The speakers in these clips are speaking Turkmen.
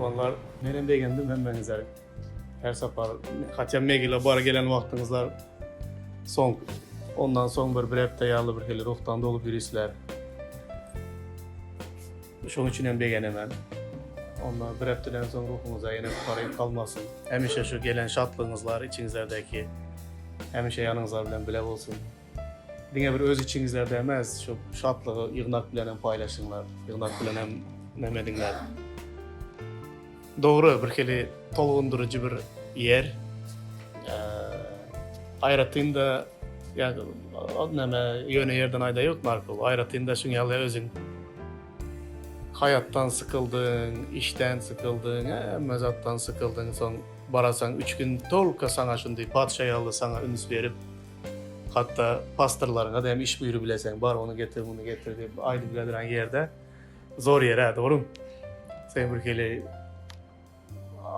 Doganlar, menem begendim hemmäňize her sapar haçan Megile bar gelen wagtyňyzlar soň ondan soň bir bir hepde ýaly bir hili ruhdan dolup ýörisler. Şoň üçin hem begenemen. Onda bir hepdeden soň ruhuňyza ýene paryk galmasyn. Hemişe şu gelen şatlygyňyzlar içiňizlerdäki hemişe ýanyňyzlar bilen bile bolsun. Diňe bir öz içiňizlerde emes, şu şatlygy ýygnak bilen hem paýlaşyňlar, ýygnak bilen hem neme ediňler. Dogry, bir hili tolgundyryjy bir ýer. Aýratyn-da, ýa neme, ýöne ýerden aýdaýok Marko, aýratyn-da şuň ýaly özüň haýatdan sykyldyň, işden sykyldyň, hemme zatdan sykyldyň, soň barasaň üç gün tolko saňa şundy patyşa ýaly saňa üns berip, Hatda pastorlaryňa-da hem iş buýrup bileseň, bar ony getir, muny getir diýip aýdyp biledirän ýerde zor ýer-ä, dogrymy? Sen bir hili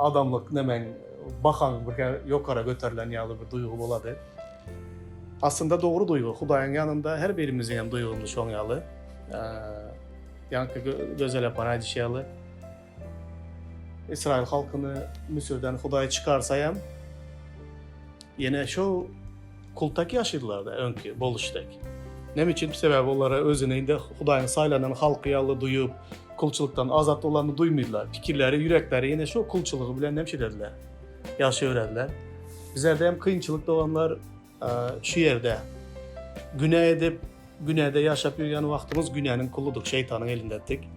adamlyk nemäň bahaň bir ýokara göterilen ýaly bir duýgy bolady. Aslynda dogry duýgy. Hudaýyň ýanynda her birimiziň hem duýgymyz şoň ýaly. Ýaňky Gözel apan aýdyşy ýaly, Ysraýyl halkyny Müsürden Hudaý çykarsa hem, ýene şo kultak ýaşaýdylar-da öňki boluş dek. Näme üçin? Sebäbi olara özüni indi Hudaýyň saýlanan halky ýaly duýup, kulçulykdan azat bolanyny duýmaýdylar. Pikirleri, ýürekleri ýene şo kulçulygy bilen näme şeýlediler? Ýaşaýberdiler. Bizlerde hem kynçylyk doganlar şu ýerde. Günä edip, günäde ýaşap ýörýän wagtymyz günäniň kuludyk, şeýtanyň elindedik.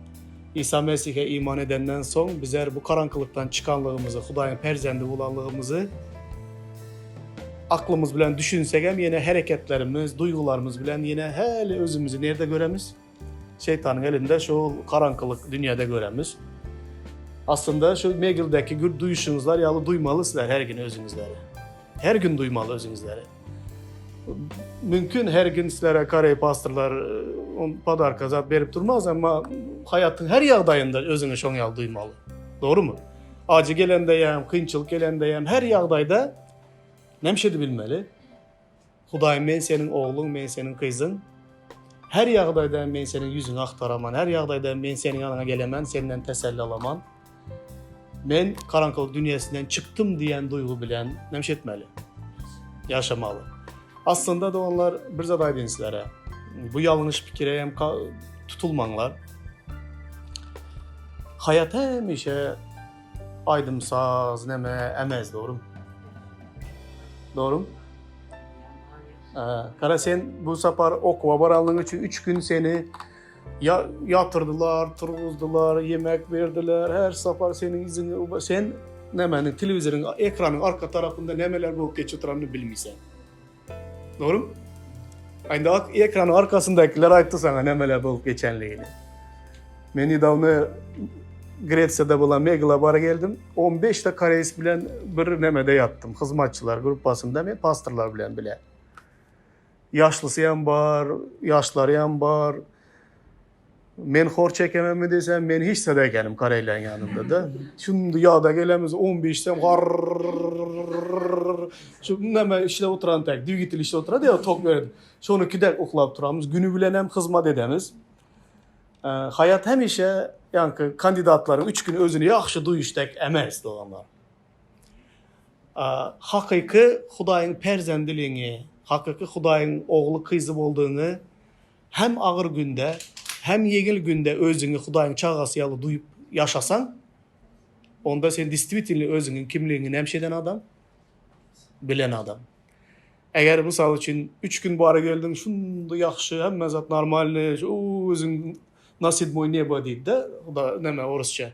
Isa Mesihe iman edenden soň bizler bu garaňkylykdan çykanlygymyzy, Hudaýyň perzendi bolanlygymyzy aklymyz bilen düşünsegem ýene hereketlerimiz, duýgularymyz bilen ýene häli özümizi nirde göremiz? Şeýtanyň elinde şol garaňkylyk dünýäde göremiz. Aslynda şu Megildäki gür duýuşyňyzlar ýaly duýmaly sizler her gün özüňizleri. Her gün duýmaly özüňizleri. Mümkin her gün sizlere koreý pastorlar e, podarka zat berip durmaz, emma haýatyň her ýagdaýynda özüňi şoň ýaly duýmaly. Dogrymy? Ajy gelende hem, kynçylyk gelende hem her ýagdaýda näme şey bilmeli? Hudaý men seniň ogluň, men seniň gyzyň. Her ýagdaýda men seniň ýüzüňi agtaraman, her ýagdaýda men seniň ýanyňa gelemen, senden teselli alaman. Men garaňkylyk dünýäsinden çykdym diýen duýgy bilen näme etmeli? Ýaşamaly. Aslynda doganlar bir zat aýdyn sizlere. Bu ýalňyş pikire hem tutulmaňlar. Haýat hemişe aýdym-saz neme emez, dogrymy? Dogrymy? Gara sen bu sapar okuwa baranlygyň üçin 3 gün seni Ya ýatyrdylar, turguzdylar, ýemek berdiler. Her sapar seniň iziňi sen nämäniň telewizoryň ekranyň arka tarapynda nämeler bolup geçip oturanyny bilmeýsen. Dogrymy? Indi ekranyň arkasyndakiler aýtdy saňa nämeler bolup geçenligini. Men nedawno Gresiýada bolan Megla bara geldim. 15 ta koreýs bilen bir nemede ýatdym. Hyzmatçylar gruppasynda men pastorlar bilen bile. Ýaşlysy hem bar, ýaşlary hem bar. Men hor çekememmi diýsem, men hiç zat ekenim koreýleň ýanynda-da. Şunda ýada gelemiz 15 sem garrrrrrrrrrrr. Şu näme işläp oturan tek, dwigitel işläp oturady ýa tok berip. Şony kidek uklap turamyz, güni bilen hem hyzmat edemiz. Haýat hemişe ýaňky kandidatlaryň 3 gün özüni ýagşy duýuş dek emes doganlar. Hakyky Hudaýyň perzendiligiňi, hakyky Hudaýyň ogly, gyzy boldugyňy hem agyr günde, hem ýeňil günde özüňi Hudaýyň çagasy ýaly duýup ýaşasaň, onda sen distwitelno özüňiň kimligiňi näme eden adam? Bilen adam. Eger mysal üçin üç gün bara geldiň, şunda ýagşy, hemme zat normalny, özüň na sedmoý nebo diýdi-de, Huda näme orusça.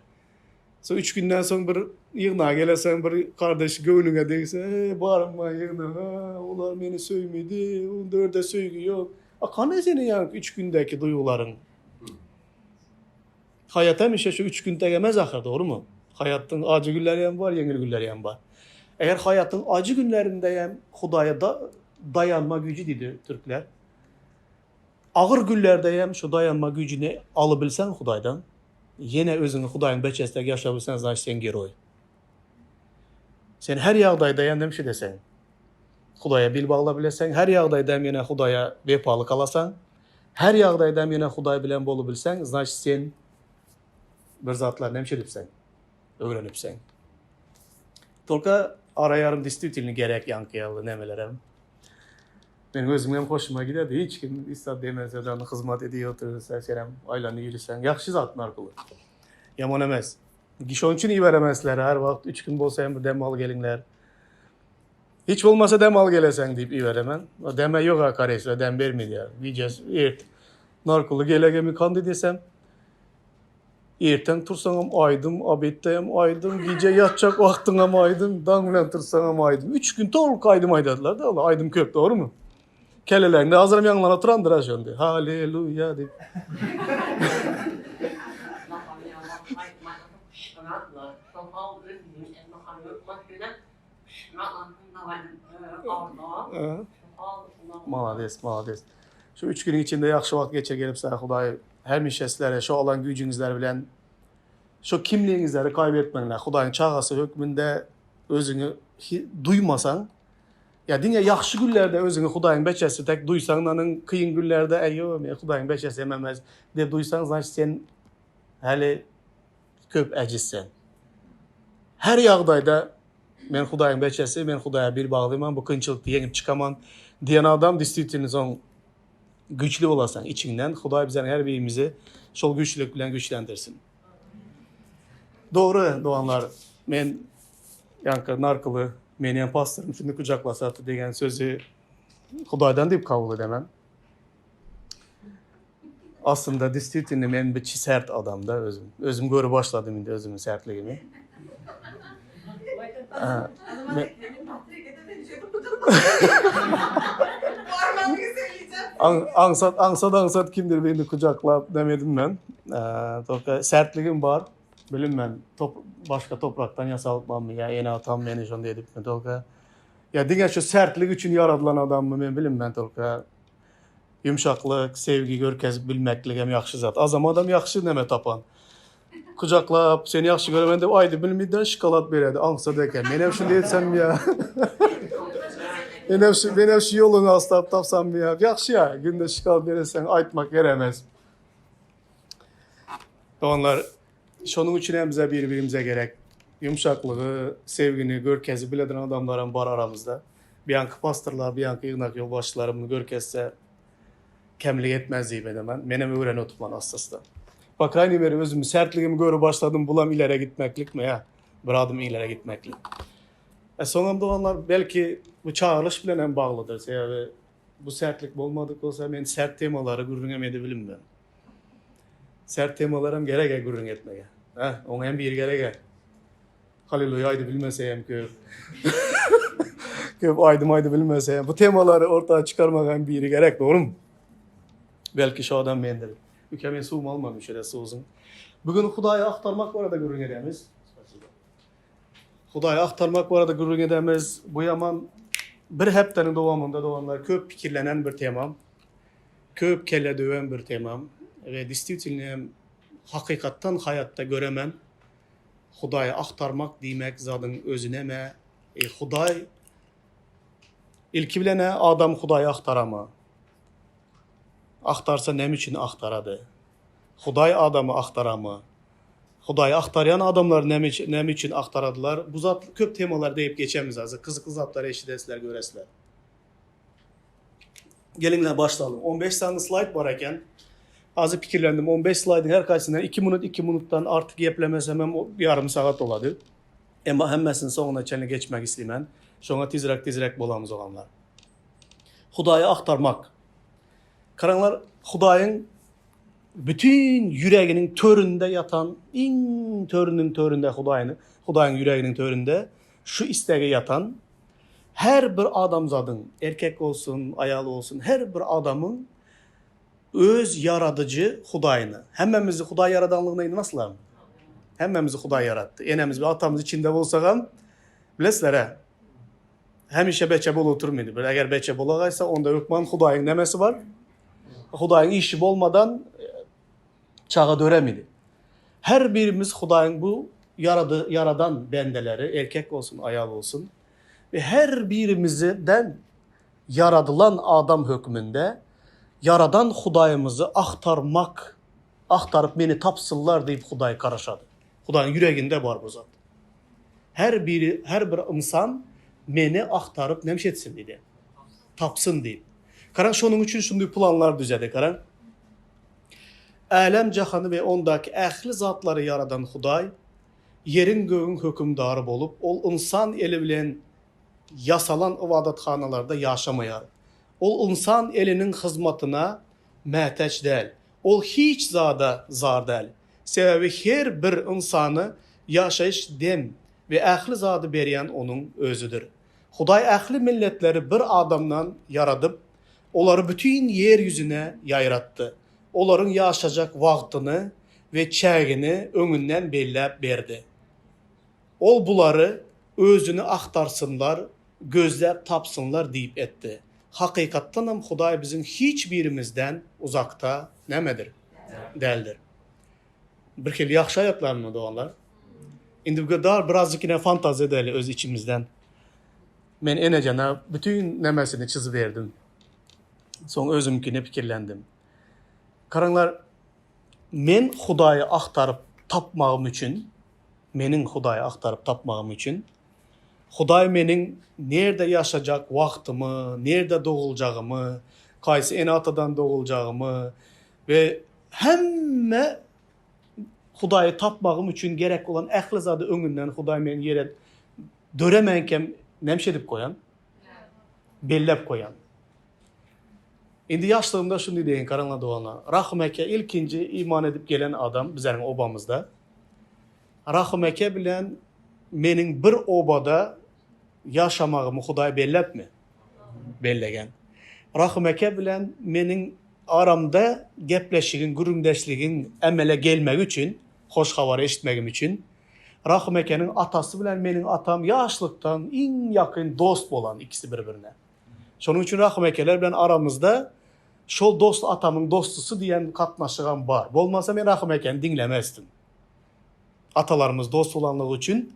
Soň üç günden soň bir ýygnaga geleseň, bir kardeş göwnüňe degse, Eý, barma ýygnaga, olar meni söýmedi, onda ýerde söýgi ýok. A kany seniň ýaňky üç gündäki duýgularyň? Haýat hemişe şu üç gün tegemez ahyr, dogrumy? Haýatdyň ajy günleri hem bar, ýeňil günleri hem bar. Eger haýatyň ajy günlerinde hem Hudaýa da daýanma güýji diýdi türkler. Agyr günlerde hem şu daýanma güýjüni alybilseň Hudaýdan, Ýene özüňi Hudaýyň beçesdek ýaşa bilseň znaçt sen geroý. Sen her ýagdaýda hem näme şedeseň? Hudaýa bil bagla bileseň, her ýagdaýda hem ýene Hudaýa wepaly kalasaň, her ýagdaýda hem ýene Hudaý bilen bolubilseň, znaçt sen bir zatlar näme şedipseň? Öwrenipseň. Tolka ara ýarym distwitelny gerek ýaňky ýaly nemelerem. Meniň özüm hem hoşuma giderdi. Hiç kim hiç zat demese de hyzmat edip otursa senem aýlanyp ýürseň ýagşy zat narkoly. Ýaman emes. Şonuň üçin iberemezler her wagt 3 gün bolsa hem bir dem al geliňler. Hiç bolmasa dem al geleseň diýip iberemen. O deme ýok ha koreýsler dem bermeýär. Gije ert narkoly gelegemi kandy desem Ertän tursaňam aýdym, obedde hem aýdym, gije ýatjak wagtyňam aýdym, daň bilen tursaňam aýdym. Üç gün toluk aýdym aýdadylar-da, olar aýdym köp, dogrumy? Kellelerinde hazyram ýaňlanyp oturandyr ha şonda. Haleluýa diýip. Malades, malades. Şu üç günüň içinde ýagşy wagt geçir gelip sana Hudaý hemişe sizlere şu alan güýjüňizler bilen şu kimligiňizleri kaýbetmeňler. Hudaýyň çagasy hökmünde özüňi duýmasaň, ýa diňe ýagşy günlerde özüňi Hudaýyň beçesi tek duýsaň, nanyň kyn günlerde eýo men Hudaýyň beçesi hem emes diýip duýsaň, значит sen häli köp ejizsen. Her ýagdaýda men Hudaýyň beçesi, men Hudaýa bil baglyman, bu kynçylykdy ýeňip çykaman diýen adam diswitelny soň güýçli bolasaň içiňden. Hudaý bizleriň her birimizi şol güýçlülik bilen güýçlendirsin. Dogry doganlar, men ýaňky narkoly meni hem pastorym şuny kujaklasa diýen sözi Hudaýdan diýip kabul edemem. Aslynda diswitelny men bir sert adam da özüm. Özüm görüp başladym indi özümiň sertligimi. Aňsat aňsat aňsat kimdir birini kujaklap demedim men. Tolka sertligim bar. Bilinmän top başga toprakdan ýasalypmanmy ýa ene atam meni şonda edipmi tolka. Ýa diňe şu sertlik üçin ýaradylan adammy men bilinmän tolka. Ýumşaklyk, sevgi görkezip bilmekligem ýagşy zat. Azam adam ýagşy neme tapan. Kujaklap, seni ýagşy göremen diýip aýdyp bilmedi-de şokolad beredi. Aňsat eken. Menem şuny etsem ýa. Menem şu, menem şu ýoluny aslap tapsam ýa. Ýagşy ýa, günde şokolad bereseň aýtmak geremez. Doganlar, şonuň üçin hem bize bir-birimize gerek. Ýumşaklygy, sevgini görkezip bileden adamlar hem bar aramyzda. Bianki pastorlar, bianki ýygnak ýolbaşçylary muny görkezse kemlik etmez diýip edemen. Menem öwrenip oturman assa-assa. Po krajniý mere özümi sertligimi görüp başladym, bulam ilerä gitmeklikmi ýa? Bir adym ilerä gitmeklik. E soňam doganlar belki bu çagyryş bilen hem baglydyr. Sebäbi bu sertlik bolmadyk bolsa men sert temalary gürrüň hem edebilimmen. Sert temalar hem gerek-ä gürrüň etmege. Hä, oňa hem biri gerek-ä. Haleluýa aýdyp bilmese hem köp. Köp aýdym aýdyp bilmese hem. Bu temalary orta çykarmaga hem biri gerek, dogrumy? Belki şu adam mendir. Üke men suwum almadym şeýle suwsuz. Bugün Hudaýy agtarmak barada gürrüň edemiz. Hudaýy agtarmak barada gürrüň edemiz. Bu ýaman bir hepdeniň dowamynda doganlar köp pikirlenen bir temam. Köp kelle döwen bir temam. We diswitelno hem hakykatdan haýatda göremen. Hudaýy agtarmak diýmek zadyň özi näme? E, Hudaý ilki bilen-ä adam Hudaýy agtaramy? Agtarsa näme üçin agtarady? Hudaý adamy agtaramy? Hudaýy agtarýan adamlar näme näme üçin agtaradylar? Bu zat köp temalar diýip geçemiz azı. Gyzykly zatlar eşidesizler, göresizler. Geliňler başlalyň. 15 sany slaýd bar eken. Azı pikirlendim. 15 slaýdyň her kaýsyndan 2 minut 2 minutdan artyk geplemesem hem ýarym sagat bolady. Emma hemmesini soňuna çenli geçmek isleýmen. Şoňa tizräk tizräk bolamyz oganlar. Hudaýy agtarmak. Karaňlar, Hudaýyň bütin ýüreginiň töründe ýatan, iň törüniň töründe Hudaýyň, Hudaýyň ýüreginiň töründe şu islegi ýatan her bir adamzadyň, erkek bolsun, aýal bolsun, her bir adamyň öz ýaradyjy Hudaýyny. Hemmemizi Hudaý ýaradanlygyna ynanaslarmy? Hemmemizi Hudaý ýaratdy. Enemiz we atamyz içinde bolsagam, bilesizler-ä, hemişe beçe bolup oturmaýdy. Bir eger beçe bolagaýsa, onda hökman Hudaýyň nemesi bar? Hudaýyň işi bolmadan çaga döremidi. Her birimiz Hudaýyň bu ýarady, ýaradan bendeleri, erkek bolsun, aýal bolsun we her birimizden ýaradylan adam hökmünde ýaradan Hudaýymyzy agtarmak, agtaryp meni tapsynlar diýip Hudaý garaşady. Hudaýyň ýüreginde bar bu zat. Her biri, her bir ynsan meni agtaryp näme etsin diýdi. Tapsyn diýip. Garaň şonuň üçin şunday planlar düzedi garaň. Älem jahany we ondaky ähli zatlary ýaradan Hudaý, ýeriň-gögüň hökümdary bolup, ol ynsan eli bilen ýasalan ybadathanalarda ýaşamaýar. Ol ynsan eliniň hyzmatyna mätäç däl. Ol hiç zada zar däl. Sebäbi her bir ynsana ýaşaýyş dem we ähli zady berýän Onuň Özüdir. Hudaý ähli milletleri bir adamdan ýaradyp, olary bütin ýer ýüzüne ýaýratdy. Olaryň ýaşajak wagtyny we çägini öňünden belläp berdi. Ol bulary Özüni agtarsynlar, gözläp tapsynlar diýip etdi. Hakykatdanam Hudaý biziň hiç birimizden uzakda nämedir? Däldir. Birhili ýagşy aýatlarmy doganlar? Indi bu dar birazjyk ine fantaziýa edeli öz içimizden. Men Enejana bütin nemesini çyzyp berdim. Soň özümkini pikirlendim. Garaňlar, men Hudaýy agtaryp tapmagym üçin, meniň Hudaýy agtaryp tapmagym üçin, Hudaý meniň nirde ýaşajak wagtymy, nirde doguljagymy, kaýsy ene-atadan doguljagymy we hemme Hudaýy tapmagym üçin gerek bolan ähli zady öňünden Hudaý meni ýere döremänkäm näme edip goýan? Belläp goýan. Indi ýaşlygymda şuny diýeýin, garaňlar doganlar. Rahym eke ilkinji iman edip gelen adam bizleriň obamyzda. Rahym eke bilen meniň bir obada ýaşamagymy Hudaý belläpmi? Bellegen. Rahym eke bilen meniň aramda gepleşigiň, gürrüňdeşligiň emele gelmegi üçin, hoş habary eşitmegim üçin, Rahym ekeniň atasy bilen meniň atam ýaşlykdan iň ýakyn dost bolan ikisi bir-birine. Şonuň üçin Rahym ekeler bilen aramyzda şol dost atamyň dostusy diýen gatnaşygam bar. Bolmasa men Rahym ekeni diňlemezdim. Atalarymyz dost bolanlygy üçin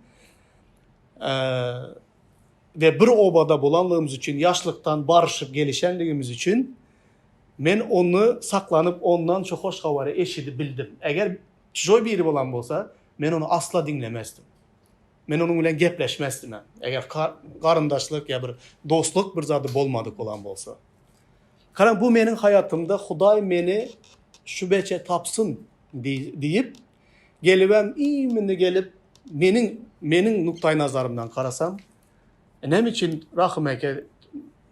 we bir obada bolanlygymyz üçin, ýaşlykdan baryşyp gelişenligimiz üçin men ony saklanyp ondan şu hoş habary eşidip bildim. Eger çujoý biri bolan bolsa, men ony asla diňlemezdim. Men onuň bilen gepleşmezdim hem. Eger garyndaşlyk ýa bir dostluk bir zady bolmadyk bolan bolsa. Garaň, bu meniň haýatymda Hudaý meni şu beçe tapsyn diýip, gelibem imini gelip meniň meniň nukdaýnazarymdan garasam, näme üçin Rahym eke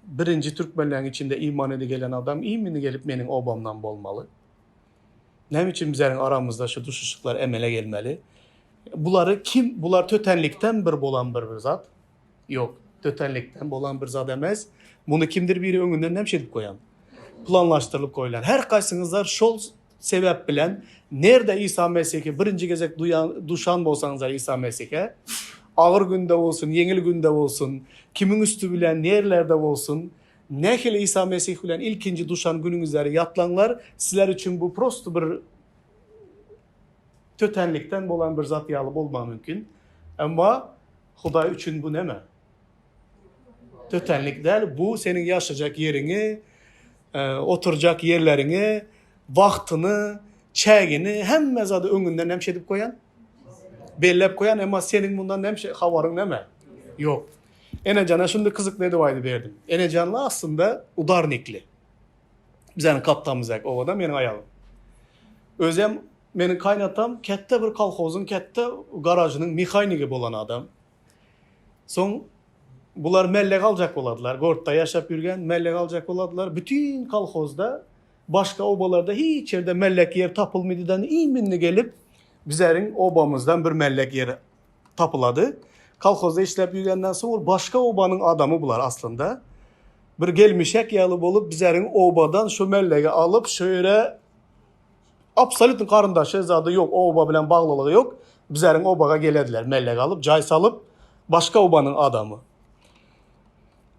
birinji türkmenleriň içinde iman edi gelen adam imini gelip meniň obamdan bolmaly? Näme üçin bizleriň aramyzda şu duşuşyklar emele gelmeli? Bulary kim, bular tötänlikden bir bolan bir bir zat? Ýok, tötänlikden bolan bir zat emes. Muny kimdir biri öňünden näme edip goýan? Planlaşdyrylyp goýlan. Her kaýsyňyzlar şol sebäp bilen nerde Isa Mesihi birinji gezek duýan, duşan bolsaňyzlar Isa Mesihe, agyr günde bolsun, ýeňil günde bolsun, kimiň üsti bilen, nerlerde bolsun, Nähili Isa Mesih bilen ilkinji duşan günüňizleri ýatlaňlar, sizler üçin bu prosto bir tötänlikden bolan bir zat ýaly bolmagy mümkin. Emma Hudaý üçin bu näme? Tötänlik däl, bu seniň ýaşajak ýeriňi, oturjak ýerleriňi, wagtyny, çägini, hemme zady öňünden näme edip goýan? Belläp goýan, emma seniň mundan näme habaryň näme? Ýok. Enejana şunda gyzykly edip aýdyp berdim. Enejanly aslynda udarnikli. Bizäniň kaptamyzak obada meniň aýalym. Özem meniň kaýnatam kätde bir kolhozyň kätde garažynyň mehanigi bolan adam. Soň bular mellek aljak boladylar. Gortda ýaşap ýürgen mellek aljak boladylar. Bütin kolhozda başga obalarda hiç ýerde mellek ýer tapylmydydan iminli gelip bizäriň obamyzdan bir mellek ýer tapylady. Kolhozda işläp ýürgenden soň ol başga obanyň adamy bular aslynda. Bir gelmişek ýaly bolup bizäriň obadan şu mellegi alyp şu ýere absolýutny garyndaşy zady ýok, oba bilen baglylygy ýok. Bizäriň obaga gelediler mellek alyp, jaý salyp başga obanyň adamy.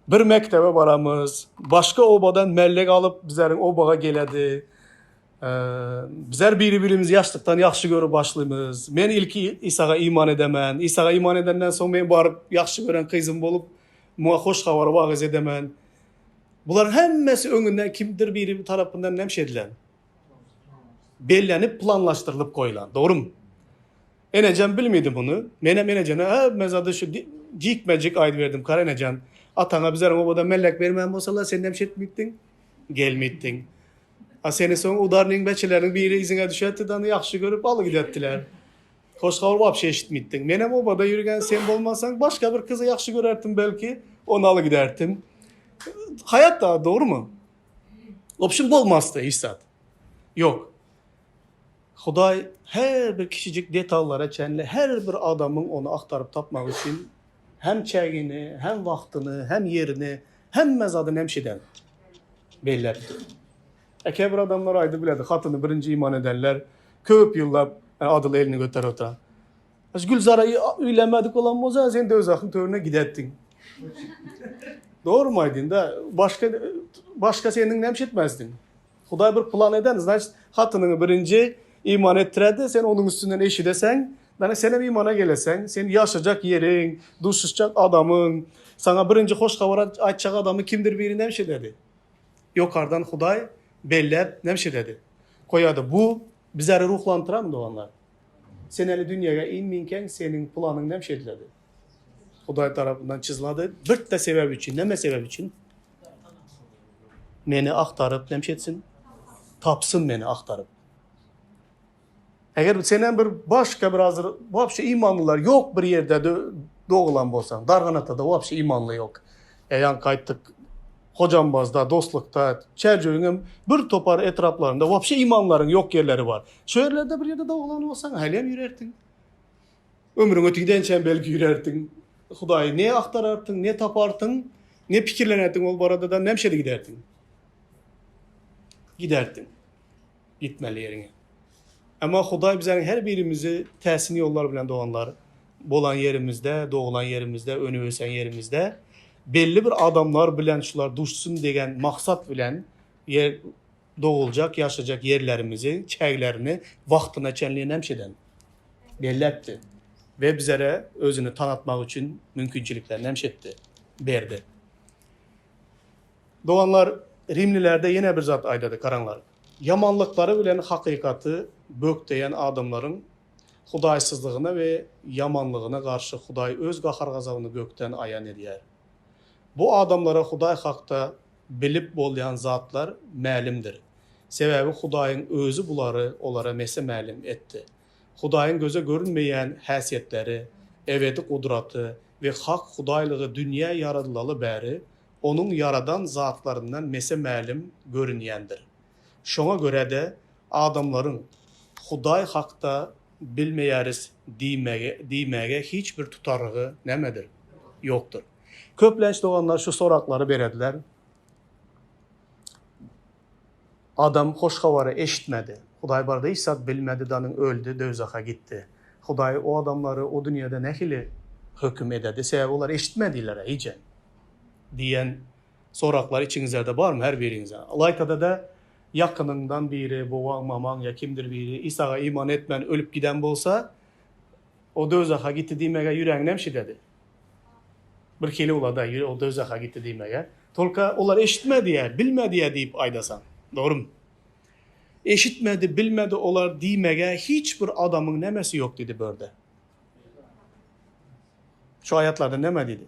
Bir mekdebe baramyz, başga obadan mellek alyp bizäriň obaga geledi. Bizler biri-birimizi ýaşlykdan ýagşy görüp başlymyz. Men ilki Isaga iman edemen. Isaga iman edenden soň men baryp ýagşy gören gyzym bolup, muňa hoş habary wagyz edemen. Bularyň hemmesi öňünden kimdir biri tarapyndan näme edilen? Bellenip, planlaşdyrylyp goýlan. Dogrumy? Enejem bilmedi muny. Menem enejene hemme zady şu jikme-jik aýdyberdim. Kara enejan, ataňa bizleriň obada mellek bermän bolsalar, sen näme şetmipdiň? Gelmipdiň. A seni soň udarnyň beçeleriniň biri yzyňa düşetdi-de, ony ýagşy görüp alyp gidetdiler. Hoş habar wapşe eşitmipdiň. Menem obada ýürgen sen bolmasaň, başga bir kyzy ýagşy görerdim belki, ony alyp giderdim. Haýat da, dogrumy? Wapşe bolmazdy hiç zat. Ýok. Hudaý her bir kiçijik detallara çenli her bir adamyň ony agtaryp tapmagy üçin hem çägini, hem wagtyny, hem ýerini, hemme zady nemşeden belläpdir. E käbir adamlar aýdyp biledi, hatyny birinji iman edenler köp ýyllap adyl elini göterip oturan. Gülzara öýlenmedik bolan bolsa, sen döwzahyň törüne gidetdiň. Dogrymy aýdýan-da, başga başga seniň näme etmezdiň? Hudaý bir plan eden, значит, hatynyňy birinji iman etdiredi, sen onuň üstünden eşideseň, dana senem imana geleseň, sen ýaşajak ýeriň, duşuşjak adamyň, saňa birinji hoş habar aýtjak adamy kimdir biri näme şededi? Ýokardan Hudaý belläp näme şededi? Goýady. Bu bizleri ruhlandyramy doganlar? Sen heli dünýäge inminkäň seniň planyň näme şediledi? Hudaý tarapyndan çyzlady. Birde sebäp üçin, näme sebäp üçin? Meni agtaryp näme etsin? Tapsyn meni agtaryp. Eger senem bir başga bir hazır wapşe imanlylar ýok bir ýerde dogulan bolsaň, Darganatada wapşe imanly ýok. E ýaňky aýtdyk, Hojambazda, Dostlukda, Çärjewiňem bir topar etraplarynda wapşe imanlylaryň ýok ýerleri bar. Şo ýerlerde bir ýerde dogulan bolsaň, hälem ýürerdiň. Ömrüň ötüp gidençä belki ýürerdiň. Hudaýy ne agtarardyň, ne tapardyň, ne pikirlenerdiň ol barada-da nämşede giderdiň. Giderdiň. Gitmeli ýeriňe. Emma Hudaý bizleriň her birimizi täsin ýollar bilen doganlar, bolan ýerimizde, doglan ýerimizde, önüp-ösen ýerimizde belli bir adamlar bilen şular duşsun degen maksat bilen ýer doguljak, ýaşajak ýerlerimizi, çäglerini wagtyna çenli nämşeden belläpdi we bizlere özüni tanatmak üçin mümkinçilikler nämşetdi, berdi. Doganlar, Rimlilerde ýene bir zat aýdady, garaňlar. Ýamanlyklary bilen hakykaty bökdeýän adamlaryň hudaýsyzlygyna we ýamanlygyna garşy Hudaý öz gahar-gazabyny gökden aýan edýär. Bu adamlara Hudaý hakda bilip bolýan zatlar mälimdir. Sebäbi Hudaýyň Özi bulary olara mese-mälim etdi. Hudaýyň göze görünmeýän häsiýetleri, ebedi gudraty we hak Hudaýlygy dünýä ýaradylaly bäri Onuň ýaradan zatlaryndan mese-mälim görünýändir. Şoňa görä-de, adamlaryň Hudaý hakda bilmeýäris diýmegi diýmäge hiç bir tutarygy nämedir? Ýokdur. Köplenç doganlar şu soraglary berediler. Adam hoş habary eşitmedi. Hudaý barada hiç zat bilmedi, danyň öldi, döwzaha gitdi. Hudaý o adamlary o dünýede nähili höküm ededi? Sebäbi olar eşitmediler-ä hijem. Diýen soraglar içiňizlerde barmy her biriňize? Ylaýtada-da ýakynyňdan biri, bobaň, mamaň ýa kimdir biri Isaga iman etmän ölüp giden bolsa, o döwzaha gitdi diýmege ýüregiň näme şidedi? Bir hili bolada, o döwzaha gitdi diýmege. Tolka olar eşitmedi-ä, bilmedi-ä diýip aýdasaň. Dogrumy? Eşitmedi, bilmedi olar diýmege hiç bir adamyň nämesi ýok diýdi börde. Şu aýatlarda näme diýdi?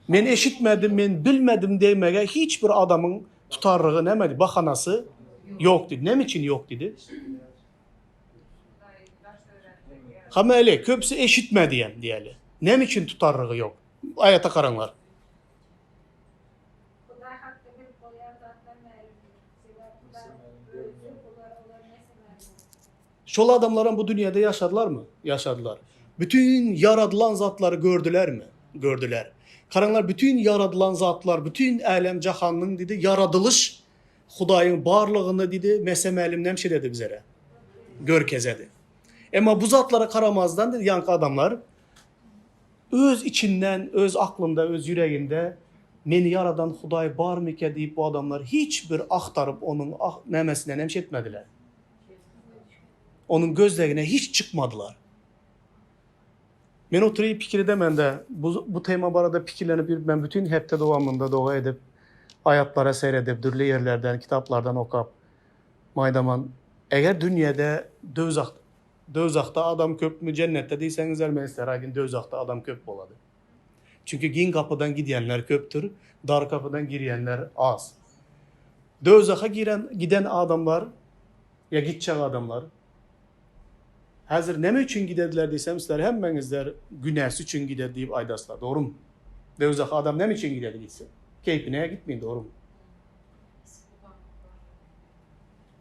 Men eşitmedim, men bilmedim diýmege hiç bir adamyň tutarlygy näme diýdi? Bahanasy ýok diýdi. Näme üçin ýok diýdi? Hamaeli, köpüsi eşitmedi diýen diýeli. Näme üçin tutarlygy ýok? Aýata garaňlar. Hudaý hakda bilip bolýan zatlar mälimdir. Sebäbi Hudaýyň Özi bular olar näse mälim. Şol adamlaram bu dünýäde ýaşadylarmy? Ýaşadylar. Bütin ýaradylan zatlary gördülermi? Gördüler. Garaňlar, bütin ýaradylan zatlar, bütin älem-jahanyň diýdi, ýaradylyş Hudaýyň barlygyny diýdi, mese-mälim nämşe dedi bizere? Görkezedi. Emma bu zatlara garamazdan diýdi, ýaňky adamlar öz içinden, öz aklynda, öz ýüreginde meni ýaradan Hudaý barmyka diýip bu adamlar hiç bir agtaryp onuň nämesinden nämşe etmediler. Onuň gözlegine hiç çykmadylar. Men oturyp pikir edemende, bu, bu tema barada pikirlenip ýörüp, men bütin hepde dowamynda doga edip, aýatlara seredip, dürli ýerlerden, kitaplardan okap, maýdaman, eger dünýede döwzah. Döwzahda adam köpmi, jennetde diýseňizler, men sizlere aýdyn, döwzahda adam köp bolady. Çünki giň gapydan gidýänler köpdür, dar gapydan girýänler az. Döwzaha giren, giden adamlar ýa gitjek adamlar häzir näme üçin gidediler diýsem, sizler hemmeňizler günäsi üçin gidedi diýip aýdaslar, dogrumy? Döwzaha adam näme üçin gidedi gitse? Keýpine gitmeýin, dogrumy?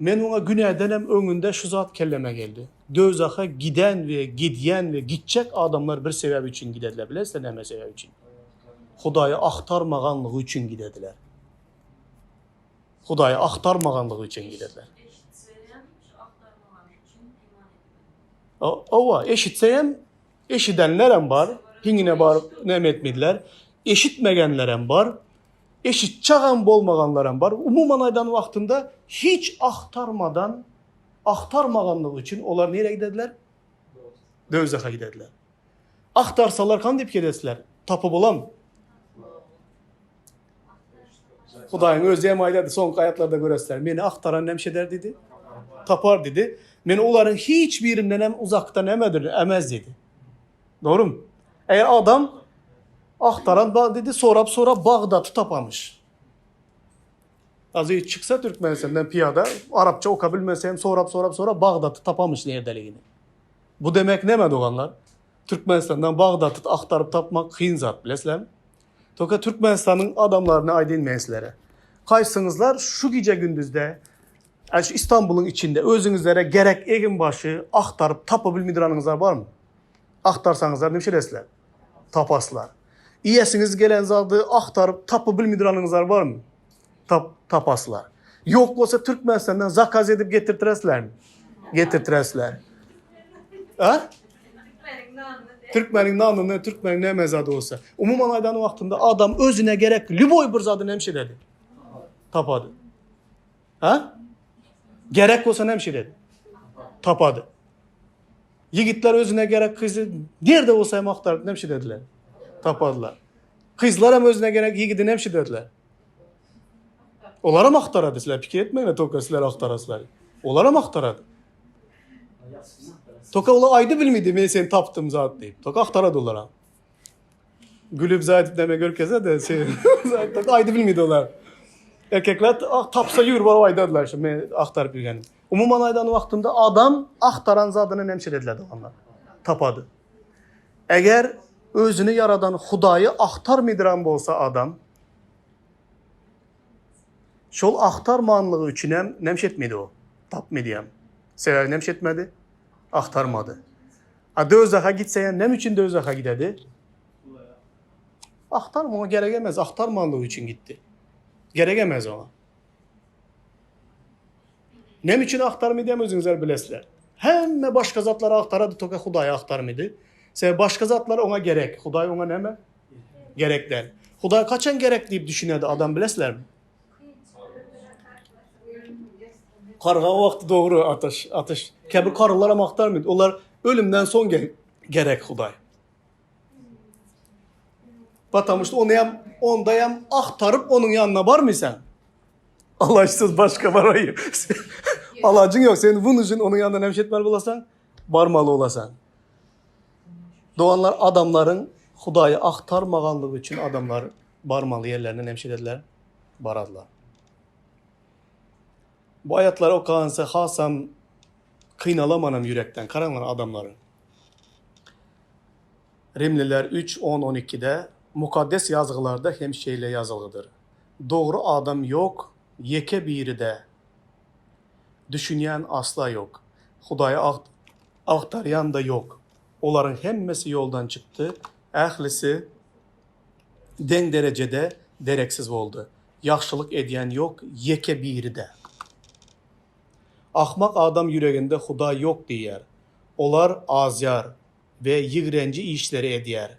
Men oňa günädenem öňünde şu zat kelleme geldi. Döwzaha giden we gidýän we gitjek adamlar bir sebäp üçin gidediler. Bilesizler näme sebäp üçin? Hudaýy agtarmaganlygy üçin gidediler. Hudaýy agtarmaganlygy üçin gidediler. Eşitseem şu agtarmaganlygy üçin iman etmediler. Owa, eşitseem eşidenlerem bar, hiňine baryp näme etmediler. Eşitmegenlerem bar. Eşitjagam bolmaganlaram bar. Umuman aýdan wagtynda hiç agtarmadan, agtarmaganlygy üçin olar nirä gidediler? Dowzaha gidediler. Agtarsalar kan diýip gelesler? Tapy bolam. Hudaýyň özi hem aýdady, soňky aýatlarda göresler. Meni agtaran näme eder diýdi? Tapar diýdi. Men olaryň hiç birinden hem uzakda nämedir, emez diýdi. Dogrumy? Eger adam Agtaran bag diýdi, sorap-sorap Bagdaty tapamyş. Azy çyksa Türkmenistandan pyýada, arapça oka bilmese hem sorap-sorap sorap Bagdaty tapamyş nerdeligini. Bu demek näme doganlar? Türkmenistandan Bagdaty agtaryp tapmak kyn zat bilesizlermi? Toka Türkmenistanyň adamlaryna aýdyn men sizlere. Kaýsyňyzlar şu gije gündüzde şu İstanbulyň içinde özüňizlere gerek egin başy agtaryp tapa bilmidiranyňyzlar barmy? Agtarsaňyzlar näme şeresizler? Tapaslar. Iýesiňiz gelen zady agtaryp tapy bilmidiranyňyzlar barmy? Tap, tapaslar. Ýok bolsa Türkmenistandan zakaz edip getirtireslermi? Getirtiresler. A? Türkmeniň nanyny. Türkmeniň nanyny, türkmeniň näme zady bolsa. Umuman aýdan wagtynda adam özüne gerek lýuboý bir zady näme şeýledi? Tapady. Ha? Gerek bolsa näme şeýledi? Tapady. Ýigitler özüne gerek gyzy nirde bolsa hem agtaryp näme şeýlediler? Tapadylar. Gyzlar hem özüne gerek ýigidi näme şeýlediler? Olar hem agtarady. Sizler pikir etmeňler, toka sizler agtaraslar. Olar hem agtarady. Toka olar aýdy bilmedi, men seni tapdym zat diýip. Toka agtarady olar hem. Gülüp zaýdyp näme görkezse de sen toka aýdy bilmedi olar. Erkekler ah, tapsa ýür baryp aýdardylar şu men agtaryp ýörgenim. Umuman aýdan wagtynda adam agtaran zadyny nemşelediler doganlar. Tapady. Eger özüni ýaradan Hudaýy agtarmydyran bolsa adam şol agtarmanlygy üçinem nemşetmedi o. Tapmady hem. Sebäbi nemşetmedi? Agtarmady. A döwzaha gitse hem näme üçin döwzaha gidedi? Agtarma oňa gerek emez, agtarmanlygy üçin gitdi. Gerek emez oňa. Näme üçin agtarmady hem özüňizler bilesizler. Hemme başga zatlary agtarady, toka Hudaýy agtarmady. Sebäbi başga zatlar oňa gerek. Hudaý oňa näme? Gerek däl. Hudaý kaçan gerek diýip düşünedi adam bilesizlermi? Karga wagty dogry ataş, ataş. Käbir kargalar hem agtarmady. Olar ölümden soň gerek Hudaý. Потому что ony hem onda hem agtaryp onuň ýanyna barmysan. Alaçsyz başga baraýyn. Alajyň ýok. Sen bunun üçin onuň ýanyna näme etmeli bolasaň? Barmaly bolasaň. Doganlar adamlaryň Hudaýy agtarmaganlygy üçin adamlar barmaly ýerlerine näme ederler? Bararlar. Bu aýatlary okansa hasam kynalamanam ýürekden. Garaňlar adamlary. Rimliler 3, 10, 12-de Mukaddes Ýazgylarda hem şeýle ýazylgydyr, Dogry adam ýok, ýeke biri-de, düşünýän asla ýok, Hudaýy agtarýan-da ýok. Olaryň hemmesi ýoldan çykdy, ählisi deň derejede dereksiz boldy. Ýagşylyk edýän ýok, ýeke biri-de. Akmak adam ýüreginde Hudaý ýok diýýär. Olar azýar we ýigrenji işleri edýär.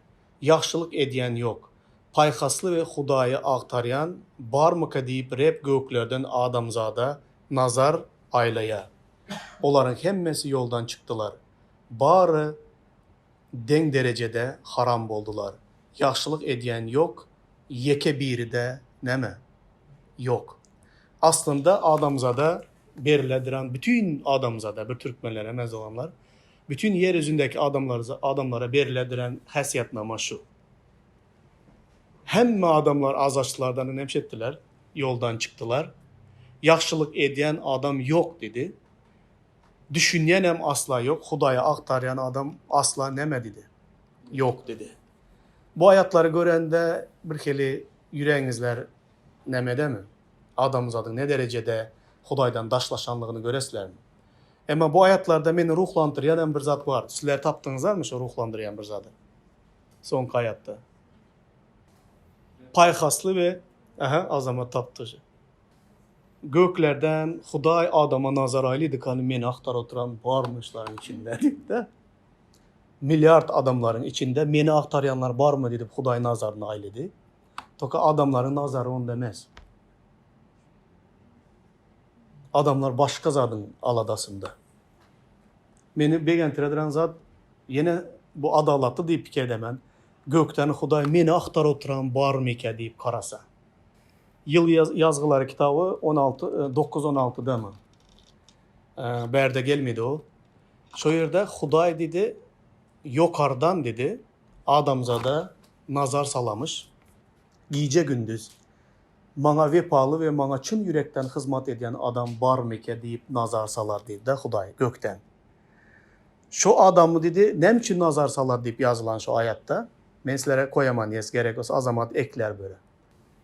Ýagşylyk edýän ýok. Paýhasly we Hudaýy agtarýan barmyka diýip Reb göklerden adamzada nazar aýlaýar. Olaryň hemmesi ýoldan çykdylar. Bary deň derejede haram boldular. Ýagşylyk edýän ýok, ýeke biri-de näme? Ýok. Aslynda adamzada beriledirän bütin adamzada, bir türkmenler emez doganlar. Bütün ýer ýüzündäki adamlar adamlara berilediren häsiýetnama şu. Hemme adamlar azaşdylardan nemş etdiler, ýoldan çykdylar. Ýagşylyk edýän adam ýok diýdi. Düşünýänem asla ýok, Hudaýy agtarýan adam asla neme diýdi? Ýok diýdi. Bu aýatlary görende birhili ýüregiňizler nemedemi? Adamzadyň ne derejede Hudaýdan daşlaşanlygyny göresizlermi? Emma bu aýatlarda meni ruhlandyrýan hem bir zat bar. Sizler tapdyňyzlarmy şo ruhlandyrýan bir zady? Soňky aýatda. Paýhasly we aha Azamat tapdy. Göklerden Hudaý adama nazar aýlydy kany meni agtar oturan barmy şularyň içinde diýip-de. Milliard adamlaryň içinde meni agtarýanlar barmy diýip Hudaý nazaryny aýlady. Toka adamlaryň nazary onda emes. Adamlar başga zadyň aladasynda. Meni begentirediren zat ýene bu adalatly diýip pikir edemen. Gökden Hudaý meni agtar oturan barmyka diýip garasa. Ýyl ýazgylary kitaby 16 9 16-damy? Bärde gelmedi o. Şo ýerde Hudaý diýdi, ýokardan diýdi, adamzada nazar salamyş. Gije-gündiz maňa wepaly we maňa çyn ýürekden hyzmat edýän adam barmyka diýip nazar salar diýdi-de Hudaý gökden. Şo adamy diýdi, näme üçin nazar salar diýip ýazylan şo aýatda. Men sizlere koýaman ýes gerek bolsa Azamat ekler böle.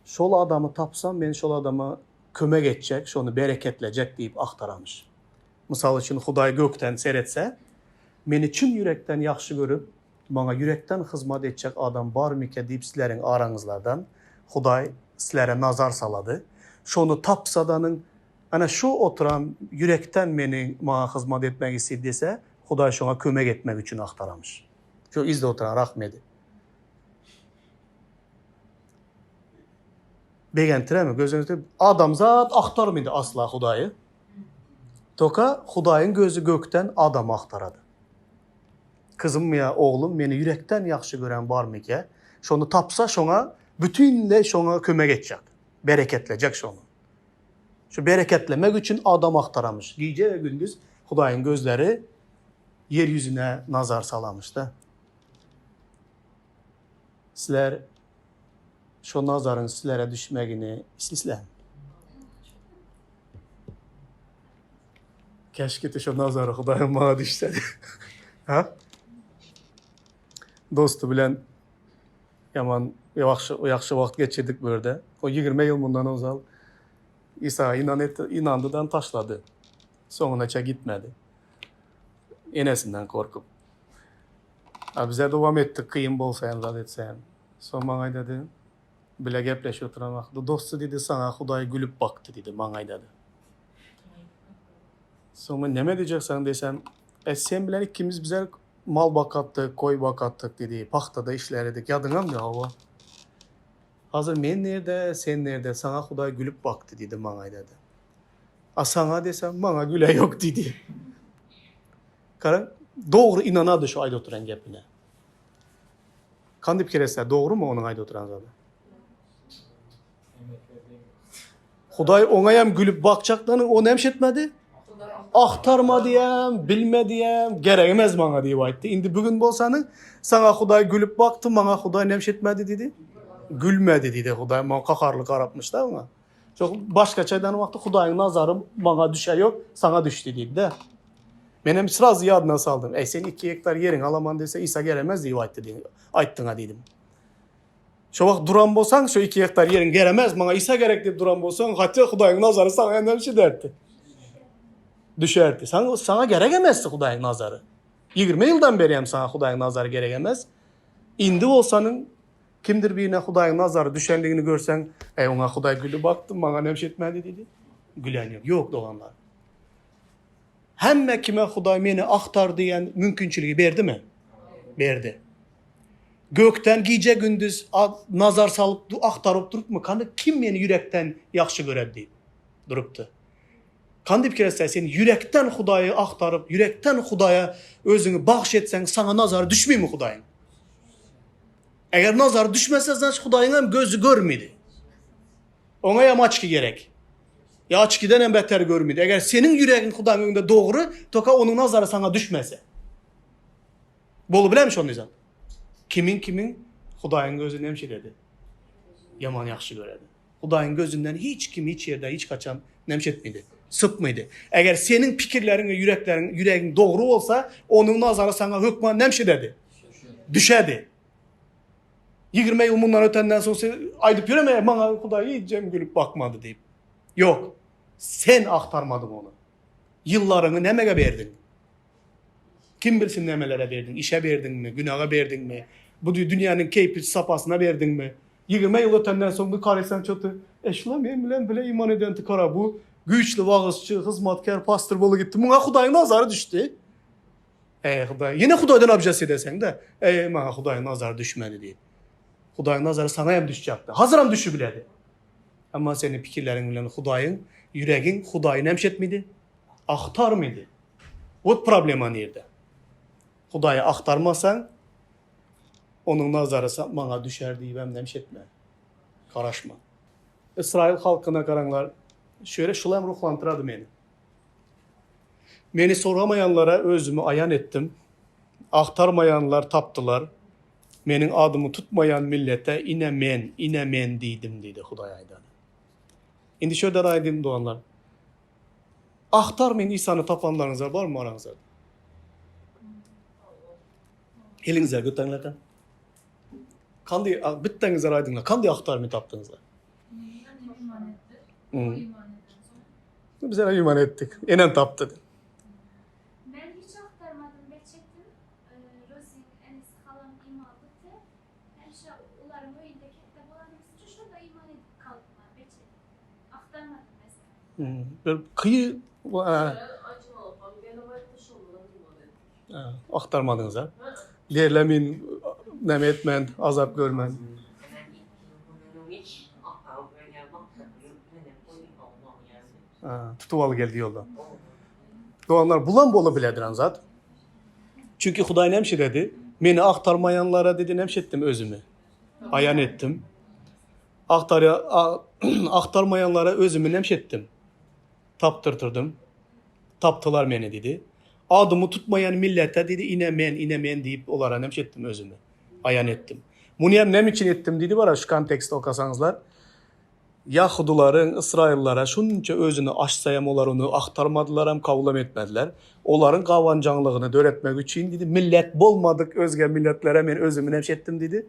Şol adamy tapsam men şol adama kömek etjek, şony bereketlejek diýip agtaramyş. Mysal üçin Hudaý gökden seretse, meni çyn ýürekden ýagşy görüp, maňa ýürekden hyzmat etjek adam barmyka diýip sizleriň araňyzlardan Hudaý sizlere nazar salady. Şony tapsadanyň, ana şu oturan ýürekden meni maňa hyzmat etmek isleýdi diýse, Hudaý şoňa kömek etmek üçin agtaramyş. Şu yzda oturan Rahmedi. Begentiremi? Gözüňizde adamzat agtarmydy asla Hudaýy. Toka Hudaýyň gözi gökden adamy agtarady. Kyzym ýa oglum meni ýürekden ýagşy gören barmykä? Şony tapsa şoňa bütinleý şoňa kömek etjek. Bereketlejek şony. Şu bereketlemek üçin adam agtaramyş. Gije we gündiz Hudaýyň gözleri ýer ýüzüne nazar salamyş-da. Sizler şo nazaryň sizlere düşmegini islislermi? Käşgiti şo nazary Hudaýyň maňa düşsedi. Ha? Dosty bilen ýaman ýagşy ýagşy wagt geçirdik bu ýerde. O 20 ýyl mundan ozal Isa inan etdi, inandydan taşlady. Soňunaça gitmedi. Enesinden korkup. A bize dowam etdik, kyn bolsa hem zat etse hem. Soň maňa aýdady, bile gepleşip oturan wagtda, dosty diýdi, saňa Hudaý gülüp bakdy diýdi, maňa aýdady. Soň men neme diýjeksen diýsem, e sen bilen ikimiz bize mal bakatdyk, koý bakatdyk diýdi, pagtada işlär edik, ýadyňamdy hawa. Hazir men nirde, sen nirde, saňa Hudaý gülüp bakdy diýdi, maňa aýdady. A saňa diýsem, maňa güle ýok diýdi. Gara, dogry ynanady şu aýdyp oturan gepine. Kan diýip kerese, dogrymy onuň aýdyp oturan zady? Hudaý oňa hem gülüp bakjakdan o näme etmedi? Agtarmady hem, bilmedi hem, gerek emez maňa diýip aýtdy. Indi bugün bolsany, saňa Hudaý gülüp bakdy, maňa Hudaý näme etmedi diýdi? Gülmedi diýdi Hudaý, maňa kaharly garapmyş da oňa. Çok başgaça aýdan wagty Hudaýyň nazary maňa düşe ýok, saňa düşdi diýdi-de. Men hem sraz ýadyna saldym. Eý, sen 2 gektar ýeriňi alaman diýse, Isa geremez diýip aýtdy diýdim. Aýtdyňa diýdim. Şo wagt duran bolsaň, şo 2 gektar ýeriň geremez, maňa Isa gerek diýip duran bolsaň, hatda Hudaýyň nazary saňa hem düşerdi. Düşerdi. Saňa, saňa gerek emesdi Hudaýyň nazary. 20 ýyldan beri hem saňa Hudaýyň nazary gerek emes. Indi bolsanyň Kimdir birine Hudaýyň nazary düşenligini görseň, Eý, oňa Hudaý gülüp bakdy, maňa näme şey etmedi diýdi. Gülen ýok. Ýok, doganlar. Hemme kime Hudaý meni agtar diýen mümkinçiligi berdimi? Berdi. Gökden gije-gündiz nazar salyp agtaryp durupmy? Kany kim meni ýürekden ýagşy görer diýip durupdy. Kany diýip keretse, sen ýürekden Hudaýy agtaryp, ýürekden Hudaýa özüňi bagş etseň, saňa nazary düşmeymi Hudaýyň? Eger nazary düşmese, znaç Hudaýyň hem gözi görmedi. Oňa hem açki gerek. Ýa açkiden hem beter görmedi. Eger seniň ýüregiň Hudaýyň öňünde dogry, toka onuň nazary saňa düşmese. Bolubilermi şonday zat? Kimiň kimiň Hudaýyň gözi näme şeýledi? Ýaman ýagşy göredi. Hudaýyň gözünden hiç kim hiç ýerde hiç haçan näme etmedi? Sypmady. Eger seniň pikirleriň we ýürekleriň ýüregiň dogry bolsa, onuň nazary saňa hökman näme ededi? Düşedi. 20 ýyl mundan ötenden soň sen aýdyp ýöreme, maňa Hudaý hijem gülüp bakmady diýip. Ýok. Sen agtarmadyň ony. Ýyllaryňy nämege berdiň? Kim bilsin nämelere berdiň? Işe berdiňmi? Günaga berdiňmi? Bu dünýäniň keýpi sapasyna berdiňmi? 20 ýyl ötenden soň bir karesan çökdi. E şula men bilen bile iman eden tykara bu güýçli wagyzçy, hyzmatkär, pastor bolup gitdi. Muňa Hudaýyň nazary düşdi. Eý Hudaý, ýene Hudaýdan abjast edeseň-de, eý maňa Hudaýyň nazary düşmedi diýip. Hudaýyň nazary saňa hem düşjekdi. Hazyram düşübiledi. Emma seniň pikirleriň bilen Hudaýyň ýüregiň Hudaýy näme etmedi? Agtarmady. Wot problema nirde? Hudaýy agtarmasaň, onuň nazary maňa düşer diýibem näme etme. Garaşma. Ysraýyl halkyna garaňlar, şöyle şulam ruhlantyrady meni. Meni soramaýanlara özümi aýan etdim. Agtarmaýanlar tapdylar. Meniň adymy tutmaýan millete ine men, ine men diýdim diýdi Hudaý aýdany. Indi şo ýerde aýdayyn doganlar. Agtarmaýyn Isany tapanlaryňyzlar barmy araňyzda? Eliňizler götäňlerden. Kandy bitdeňizler aýdyňlar. Kandy agtarmy tapdyňyzlar? Biz hem iman etdik. Enem tapdy. Men hiç aktarmadym ve çektim. Rosin enesi halam imanlydy. Hemşe olaryň öýünde ketde bolanymyz üçin şonda iman edip kaldym ben beçe. Aktarmadym mesela. Bir kıyı aktarmadyňyz ha? Derlemin, neme etmen, azap görmen. Tutup al geldi ýoldan. Doganlar bulam bola biledir zat. Çünki Hudaý näme şey dedi? Meni agtarmaýanlara dedi näme şey etdim özümi? Aýan etdim. Agtar agtarmaýanlara özümi näme şey etdim? Tapdyrtyrdym. Tapdylar meni dedi. Adymy tutmaýan millete dedi ine men, ine men diýip olara näme şey etdim özümi? Aýan etdim. Muny hem näme üçin etdim diýdi bara şu kontekstde okasaňyzlar. Ýahudylaryň ysraýyllara şunça özüni açsa hem olar ony agtarmadylar hem, kabulam etmediler. Olaryň gabanjaňlygyny döretmek üçin diýdi, millet bolmadyk özge milletlere men özümi näme etdim diýdi?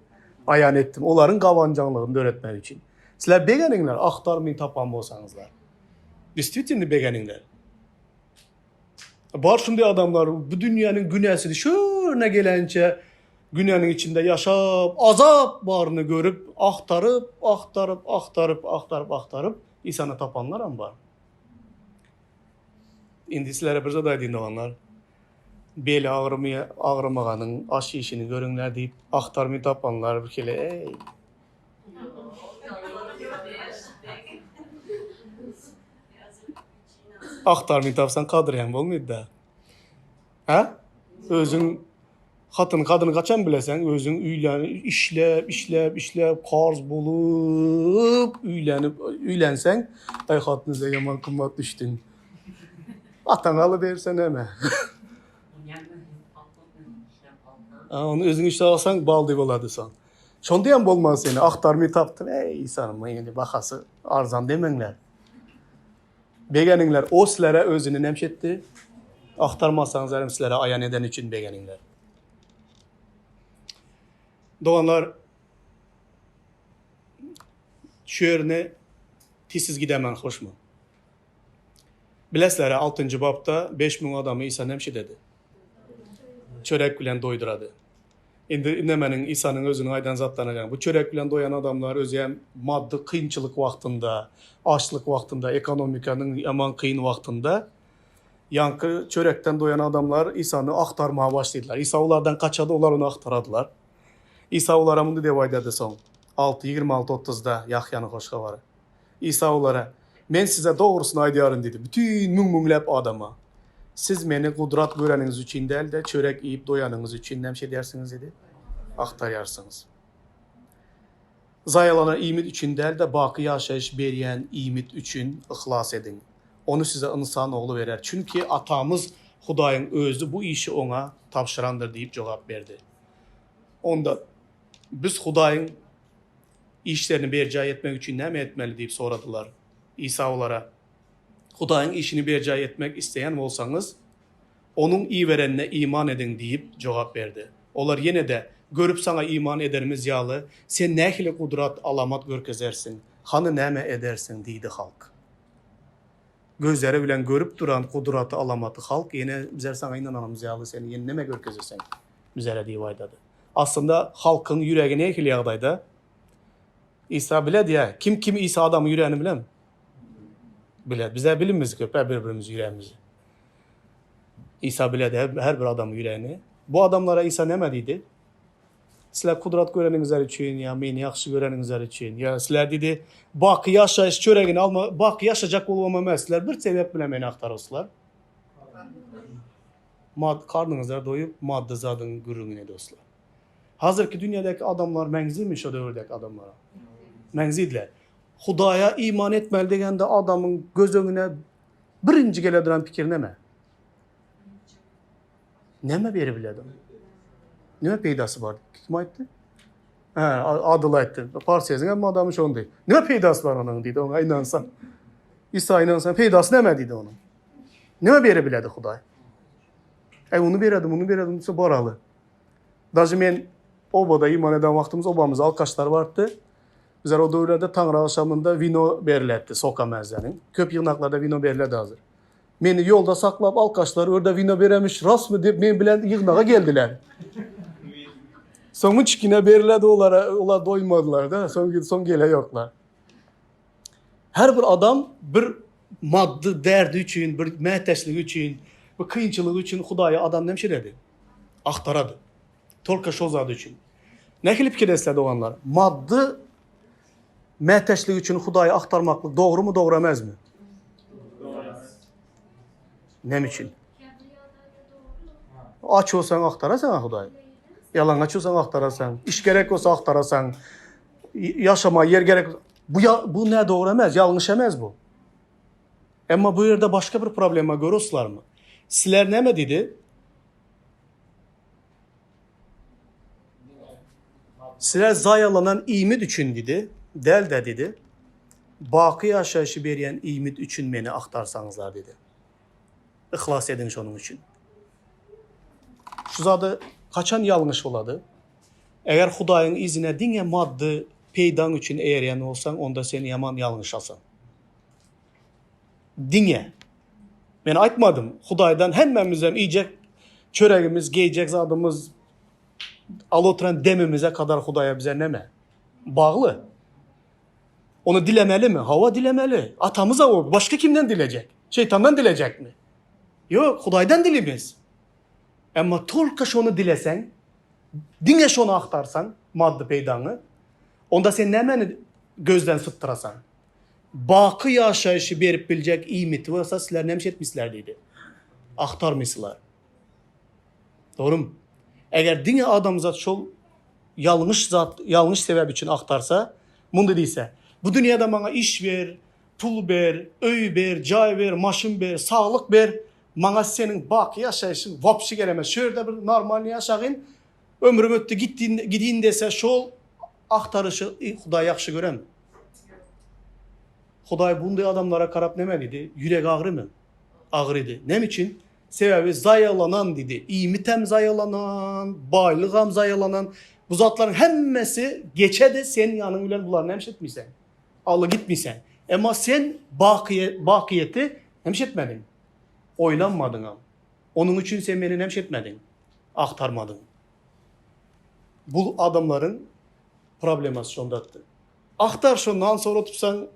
Aýan etdim. Olaryň gabanjaňlygyny döretmek üçin. Sizler begeniňler, agtarmyn tapan bolsaňyzlar. Действительно begeniňler. Bar şunday adamlar bu dünýäniň günäsini şöne gelençe günäniň içinde ýaşap, azap baryny görüp, agtaryp, agtaryp, agtaryp, agtaryp, agtaryp Isany tapanlar hem bar. Indi sizlere bir zat aýdayyn doganlar. Beli agyrmaya, agyrmaganyň aş işini görüňler diýip, agtarmy tapanlar bir kele, ey. Agtarmy tapsaň kadry hem bolmaýdy-da. Hä? Özüň hatyn kadyny kaçan bileseň, özüň öýlen işläp, işläp, işläp karz bolup öýlenip, öýlenseň, aý hatyn sen ýaman gymmat düşdüň. Ataňa alyberse näme? Ony özüň işläp alsaň bal diýip bolady soň. Şonda hem bolmaz seni agtarmy tapdym. Eý, Isanyň indi bahasy arzan demeňler. Begeniňler, o sizlere özüni nemş etdi. Agtarmasaňyz hem sizlere aýan edeni üçin begeniňler. Doganlar, şu ýerine tizsiz gidemen hoşmy? Bilesizler, 6-njy bapda 5000 adamy Isa nemş ededi? Çörek bilen doýdurady. Indi nemeniň Isanyň özüniň aýdan zatlaryna garaň. Bu çörek bilen doýan adamlar özi hem maddy kynçylyk wagtynda, açlyk wagtynda, ekonomikanyň ýaman kyn wagtynda ýaňky çörekden doýan adamlar Isany agtarmaga başladylar. Isa olardan gaçady, olar ony agtaradylar. Isa olara mundy dep aýdady soň, 6, 26, 30-da Ýahýanyň hoş habary. Isa olara, Men size dogrusyny aýdýaryn diýdi, bütin müň-müňläp adama. Siz Meni gudrat göreniňiz üçin däl-de, çörek iýip doýanyňyz üçin näme edýärsiňiz diýdi? Agtarýarsyňyz. Zaýalanan iýmit üçin däl-de, baky ýaşaýyş berýän iýmit üçin yhlas ediň. Ony size Ynsan Ogly berer. Çünki Atamyz. Hudaýyň Özi bu işi oňa tabşyrandyr diýip jogap berdi. Onda biz Hudaýyň işlerini berjaý etmek üçin näme etmeli diýip soradylar. Isa olara, Hudaýyň işini berjaý etmek isleýän bolsaňyz, Onuň iberenine iman ediň diýip jogap berdi. Olar ýene-de, Görüp saňa iman ederimiz ýaly, sen nähili gudrat, alamat görkezersiň? Hany näme edersiň? diýdi. Halk. Gözleri bilen görüp duran gudraty, alamaty halk ýene bizler saňa ynananymyz ýaly sen ýene näme görkezersiň bizlere diýip aýdady. Aslynda halkyň ýüregi nähili ýagdaýda? Isa biledi-ä. Kim kim Isa adamyň ýüregini bilen? Biler. Bizler bilinmiz köp bir birimiz ýüregimizi. Isa biledi her bir adamyň ýüregini. Bu adamlara Isa näme diýdi? Sizler kudrat göreniňizler üçin ýa meni ýagşy göreniňizler üçin ýa sizler diýdi baky ýaşaýyş çöregini alma baky ýaşajak bolubam emes sizler bir sebäp bilen meni agtaryrsylar. Mad karnyňyzlar doýup maddy zadyň gürrüňini dostlar. Hazirki dünýädäki adamlar meňzimi şo döwürdäki adamlara? Meňzidiler. Hudaýa iman etmeli degende adamyň göz öňüne birinji gele duran pikir näme? Näme berip biledi? Näme peýdasy bar? Kim aýtdy? Hä, Adyl aýtdy. Parseziň hem adamy şondy. Näme peýdasy bar onuň diýdi, oňa ynansaň. Isa ynansaň peýdasy näme diýdi onuň. Näme berip biledi Hudaý? Äý, ony beredi, muny beredi, diýse baraly. Daže men obada iman eden wagtymyz obamyzda alkaşlar bardy. Bizler o döwürlerde Taňry agşamynda wino berilerdi soka mäzäniň. Köp ýygnaklarda wino beriledi hazir. Meni ýolda saklap alkaşlar örde wino beremiş rastmy diýip men bilen ýygnaga geldiler. Soň üç güne beriledi olara, olar doýmadylar da, soň soň gele ýoklar. Her bir adam bir maddy derdi üçin, bir mätäçligi üçin, bir kynçylygy üçin Hudaýa adam näme şeredi? Agtarady. Tolka şol zat üçin. Nähili pikir etsler doganlar? Maddy mätäçlik üçin Hudaýy agtarmaklyk dogrumy, dogry emesmi? Näme üçin? Aç bolsaň agtarasaň Hudaýy. Ýalaňaç bolsaň agtarasaň, iş gerek bolsa agtarasaň, ýaşama ýer gerek. Bu bu nädogry dogry emes, ýalňyş emes bu. Emma bu ýerde başga bir problema görüslermi? Sizler näme diýdi? Sizler zaýalanan iýmit üçin diýdi, däl-de diýdi, baky ýaşaýşy berýän iýmit üçin meni agtarsaňyzlar diýdi. Yhlas ediň şonuň üçin. Şu zady haçan ýalňyş bolady? Eger Hudaýyň yzyna diňe maddy peýdaň üçin eýerýän bolsaň, onda sen ýaman ýalňyşasyň. Diňe. Men aýtmadym, Hudaýdan hemmämizem iýjek çöregimiz, geýjek zadymyz, alyp oturan demimize kadar Hudaýa bize neme? Bagly. Ony dilemelimi? Hawa dilemeli. Atamyza o, başga kimden dilejek? Şeýtandan dilejekmi? Ýok, Hudaýdan dilimiz. Emma tolka şony dileseň, diňe şony agtarsaň, maddy peýdaňy, onda sen nämeni gözden sypdyrasaň? Baky ýaşaýşy berip biljek iýmiti bolsa sizler näme iş etmişler diýdi. Agtarmysylar. Dogrumy? Eger diňe adamzat şol ýalňyş zat, ýalňyş sebäp üçin agtarsa, mundy diýse, bu dünýäde maňa iş ber, pul ber, öý ber, jaý ber, maşyn ber, saglyk ber, maňa seniň baky ýaşaýşyň wapşi gelemez. Şu ýerde bir normalny ýaşagyn, ömrüm ötdi, gitdin, gidin dese, şol agtaryşy Hudaý ýagşy görem. Hudaý bunday adamlara karap näme diýdi? Ýüregi agrymy? Agrydy. Näme üçin? Sebäbi zaýalanan diýdi. Iýmitem zaýalanan, baýlygam zaýalanan. Bu zatlaryň hemmesi geçedi, sen ýanyň bilen bulary näme etmeysen? Aly gitmeysen. Emma sen bakyýet, bakyýeti näme etmediň? Oýlanmadyňam. Onuň üçin sen meni näme etmediň? Agtarmadyň. Bu adamlaryň problemasy şondatdy. Agtar şo nan soratypsaň,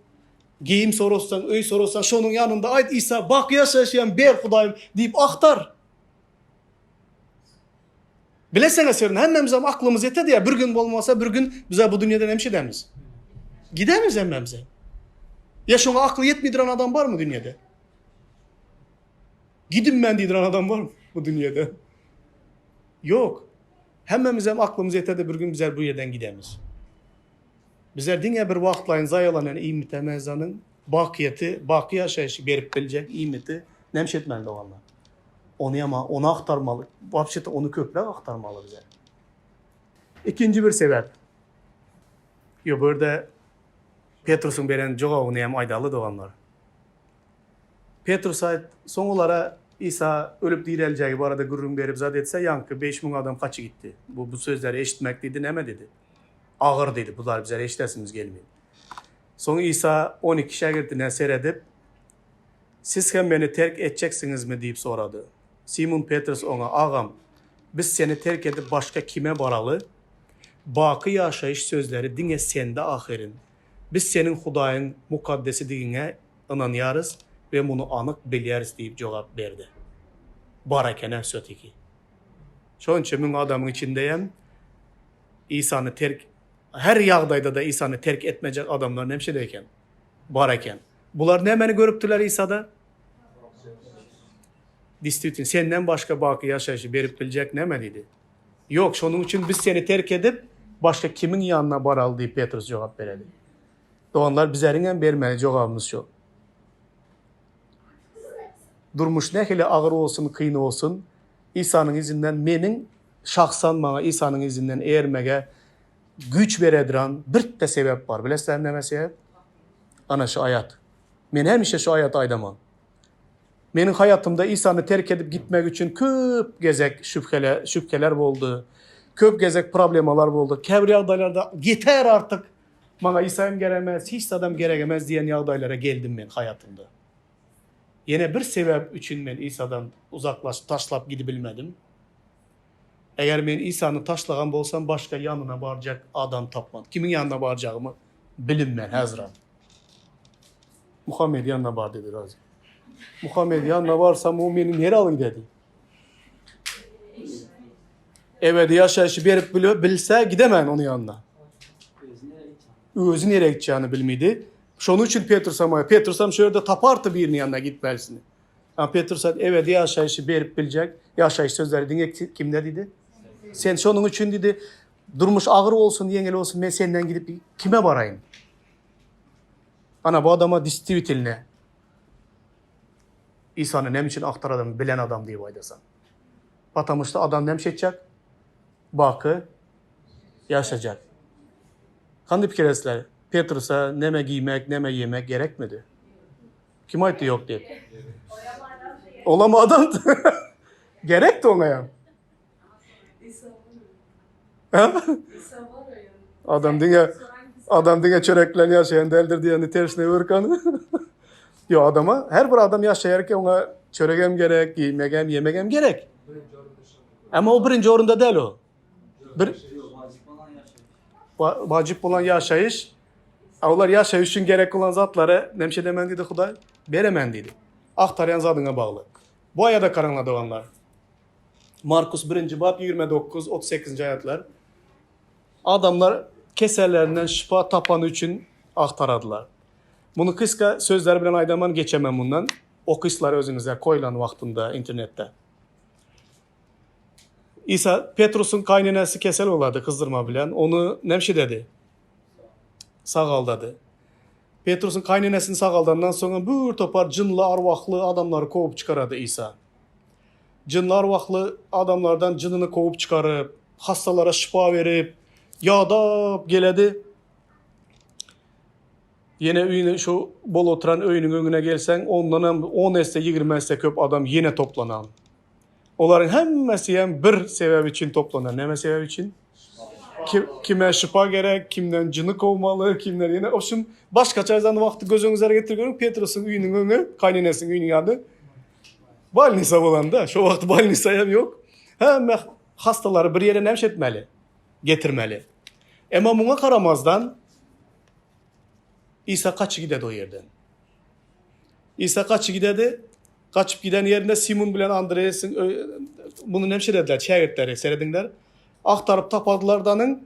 geýim soratsaň, öý soratsaň, şonuň ýanynda aýt Isa baky ýaşaýşy ber Hudaýym diýip agtar. Bileseňe sen hemmämizem aklymyz ýetedi ýa bir gün bolmasa bir gün bize bu dünýeden hemşe edemiz. Gidemiz hemmämize. Ýa şoňa akly ýetmeýdiren adam barmy dünýede? Gidim men diýdiren adam barmy bu dünýede? Ýok. Hemmämizem aklymyz ýetedi bir gün bizler bu ýerden gidemiz. Bizler diňe bir wagtlaýyn zaýalanan iýmite mezanyň bakyýeti, baky ýaşaýşy berip biljek iýmiti näme etmeli doganlar? Ony ýama, ony agtarmaly. Wapşe-de ony köpräk agtarmaly bize. Ikinji bir sebäp. Ýo, bu ýerde Petrusyň beren jogabyny hem aýdaly, doganlar. Petrus aýt, soň olara Isa ölüp direljegi barada gürrüň berip zat etse, ýaňky 5000 adam gaçy gitdi. Bu bu sözleri eşitmek diýdi, näme diýdi? Agyr diýdi, bulary bizler eşidesimiz gelmeýär. Soň Isa 12 şägirdine seredip, Siz hem meni terk etjeksiňizmi? diýip sorady. Simun Petrus oňa, Agam, biz seni terk edip başga kime baraly? Baky ýaşaýyş sözleri diňe sende ahyryn. Biz seniň Hudaýyň Mukaddesidigiňe ynanýarys we muny anyk bilýäris diýip jogap berdi. Bar eken-ä wsýotiki. Şonça müň adamyň içindeýem Isany terk, her ýagdaýda-da Isany terk etmejek adamlar nemşede eken? Bar eken. Bular nämeni görüpdiler Isada? Distwitin, senden başga baky ýaşaýşy berip biljek näme diýdi. Ýok, şonuň üçin biz seni terk edip, başga kimiň ýanyna baraly diýip Petrus jogap beredi. Doganlar, bizeriňem bermeli jogabymyz şo. Durmuş nähili agyr bolsun, kyn bolsun, Isanyň yzyndan meniň şahsan maňa Isanyň yzyndan ermege güýç beredran birde sebäp bar. Bilesizlermi näme sebäp? Ana şu aýat. Men hemişe şu aýaty aýdaman. Meniň haýatymda Isany terk edip gitmek üçin köp gezek şübhele, şübheler boldy. Köp gezek problemalar boldy. Käbir ýagdaýlarda ýeter artyk, maňa Isa hem geremez, hiç zadam gerek emez diýen ýagdaýlara geldim men haýatymda. Ýene bir sebäp üçin men Isadan uzaklaşyp, taşlap gidibilmedim. Eger men Isany taşlagan bolsam, başga ýanyna barjak adam tapman. Kimiň ýanyna barjagymy bilinmän häzirem. Muhammed ýanyna bar dedi Razy. Muhammed ýanyna barsam, o meni nere alyp gidedi? Ebedi ýaşaýşy berip bilse, gidemen onuň ýanyna. Özi nereye gideceğini bilmedi. Şonuň üçin Petrus hem, Petrus hem şu ýerde tapardy birinin ýanyna gitmelisini. Ama Petrus aýtdy, ebedi ýaşaýşy berip biljek, ýaşaýyş sözleri diňe kimde diýdi? Sen şonuň üçin diýdi, durmuş agyr bolsun, ýeňil bolsun, men senden gidip kime baraýyn? Ana bu adama distiwitelne Isany näme üçin agtaradyny bilen adam diýip aýdasaň. Patamu şda adam näme etjek? Baky ýaşajak. Hany pikir etsler, Petrusa näme giýmek, näme ýemek gerekmidi? Kim aýtdy ýok diýip? Olam adam. Gerekdi oňa ýa. Adam diňe adam diňe çörek bilen ýaşaýan däldir diýeni tersine öwürkany. Ýok adama her bir adam ýaşaýarken oňa çörek hem gerek, giýmek hem, ýemek hem gerek. Emma o birinji orunda däl o. Bir wajyp bolan ýaşaýyş. Olar ýaşaýyş üçin gerek bolan zatlary näme demen diýdi Hudaý? Beremen diýdi. Agtarýan zadyňa bagly. Bu aýada garaňlar doganlar. Markus 1-nji bap 29 38-nji aýatlar. Adamlar kesellerinden şypa tapany üçin agtaradylar. Muny kyska sözler bilen aýdaman geçemen mundan. Okyslary özüňize koýlan wagtynda internetde. Isa Petrusyň kaýnenesi kesel bolady gyzdyrma bilen. Ony näme dedi? Sagaldady. Petrusyň kaýnenesini sagaldandan soň bir topar jynly arwahly adamlary kowup çykarady Isa. Jynly arwahly adamlardan jynyny kowup çykaryp, hassalara şypa berip, ýadap geledi. Ýene öýüne şu bol oturan öýüniň öňüne gelseň, ondan hem 10 esse, 20 esse köp adam ýene toplanan. Olaryň hemmesi hem bir sebäp üçin toplanan. Näme sebäp üçin? Kim, kime şypa gerek, kimden jyny kowmaly, kimden ýene oşum başgaça aýdan wagty göz öňüňize getirip görüň, Petrusyň öýüniň öňi, kaýnenesiniň öýüniň ýany Balnisa bolanda, şo wagt balnisa hem ýok. Hemme hastalary bir ýere näme etmeli? Getirmeli. Emma muňa garamazdan Isa gaçy gidedi o ýerden. Isa gaçy gidedi. Gaçyp giden ýerinde Simun bilen Andreasiň muny näme şerediler, şägirtleri serediňler. Agtaryp tapadylar danyň.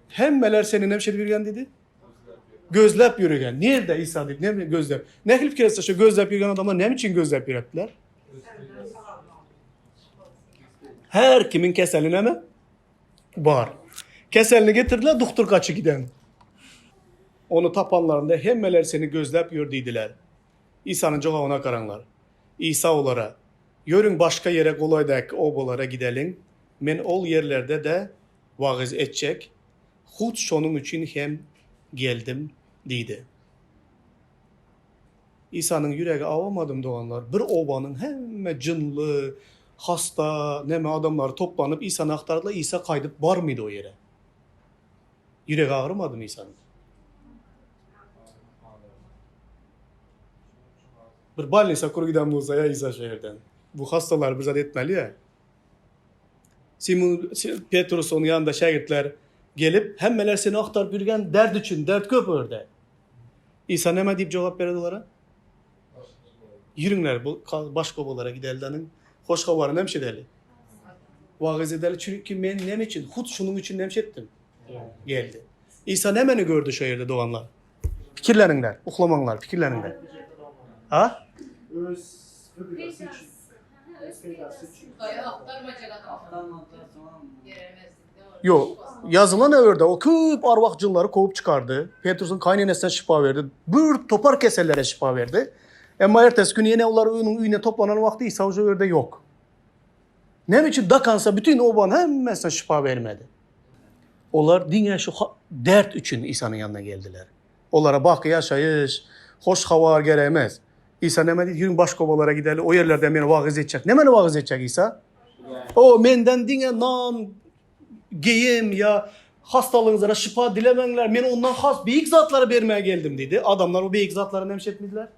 Hemmeler seni näme şedip ýürgen diýdi? Gözläp ýüregen. Nirde Isa diýip, näme gözläp? Nähili pikir etse şu gözläp ýürgen adamlar näme üçin gözläp ýürepdiler? Her kimin keseli näme? Bar. Keselini getirdiler, doktor gaçy giden. Ony tapanlarynda hemmeler seni gözläp ýör diýdiler. Isanyň jogabyna garaňlar. Isa olara, Ýörüň başga ýere golaýdaky obalara gideliň, men ol ýerlerde-de wagyz etjek, hut şonuň üçin hem geldim diýdi. Isanyň ýüregi awamadym doganlar, bir obanyň hemme jynly, hasta, neme adamlary toplanyp Isany agtardylar, Isa gaýdyp barmydy o ýere. Ýüregi agyrmadymy Isanyň? Bir balnisa kur giden bolsa ya Isa şu ýerden. Bu hastalar bir zat etmeli ya. Simon Petrus onuň ýanynda şägirtler gelip, hemmeler seni agtaryp ýürgen dert üçin, dert köp o ýerde. Isa näme diýip jogap berdi olara? Ýürüňler, bu başga obalara gideli danyň. Hoş habary näme edeli? Wagyz edeli, çünki men näme üçin? Hut şunuň üçin näme etdim? Geldi. Isa nämeni gördi şu ýerde doganlar? Pikirleniňler, uklamaňlar, pikirleniňler. Ha? Öz peýdasy üçin. Öz peýdasy üçin. Ýok, ýazylan öwerde o köp arwah jynlary kowup çykardy. Petrusyň kaýnenesine şypa berdi. Bir topar kesellere şypa berdi. Emma ertesi gün ýene olar onuň öýüne toplanan wagty Isa uje ýerde ýok. Näme üçin dakansa bütin obanyň hemmesine şypa bermedi? Olar diňe şu dert üçin Isanyň ýanyna geldiler. Olara baky ýaşaýyş, hoş habar gerek emes. Isa näme diýdi? Ýörüň başga obalara gideli, o ýerlerde men wagyz etjek. Nämeni wagyz etjek Isa? O menden diňe nan, geýim ýa hastalygyňyzlara şypa dilemäňler, men ondan has beýik zatlary bermäge geldim diýdi. Adamlar o beýik zatlary näme etmediler?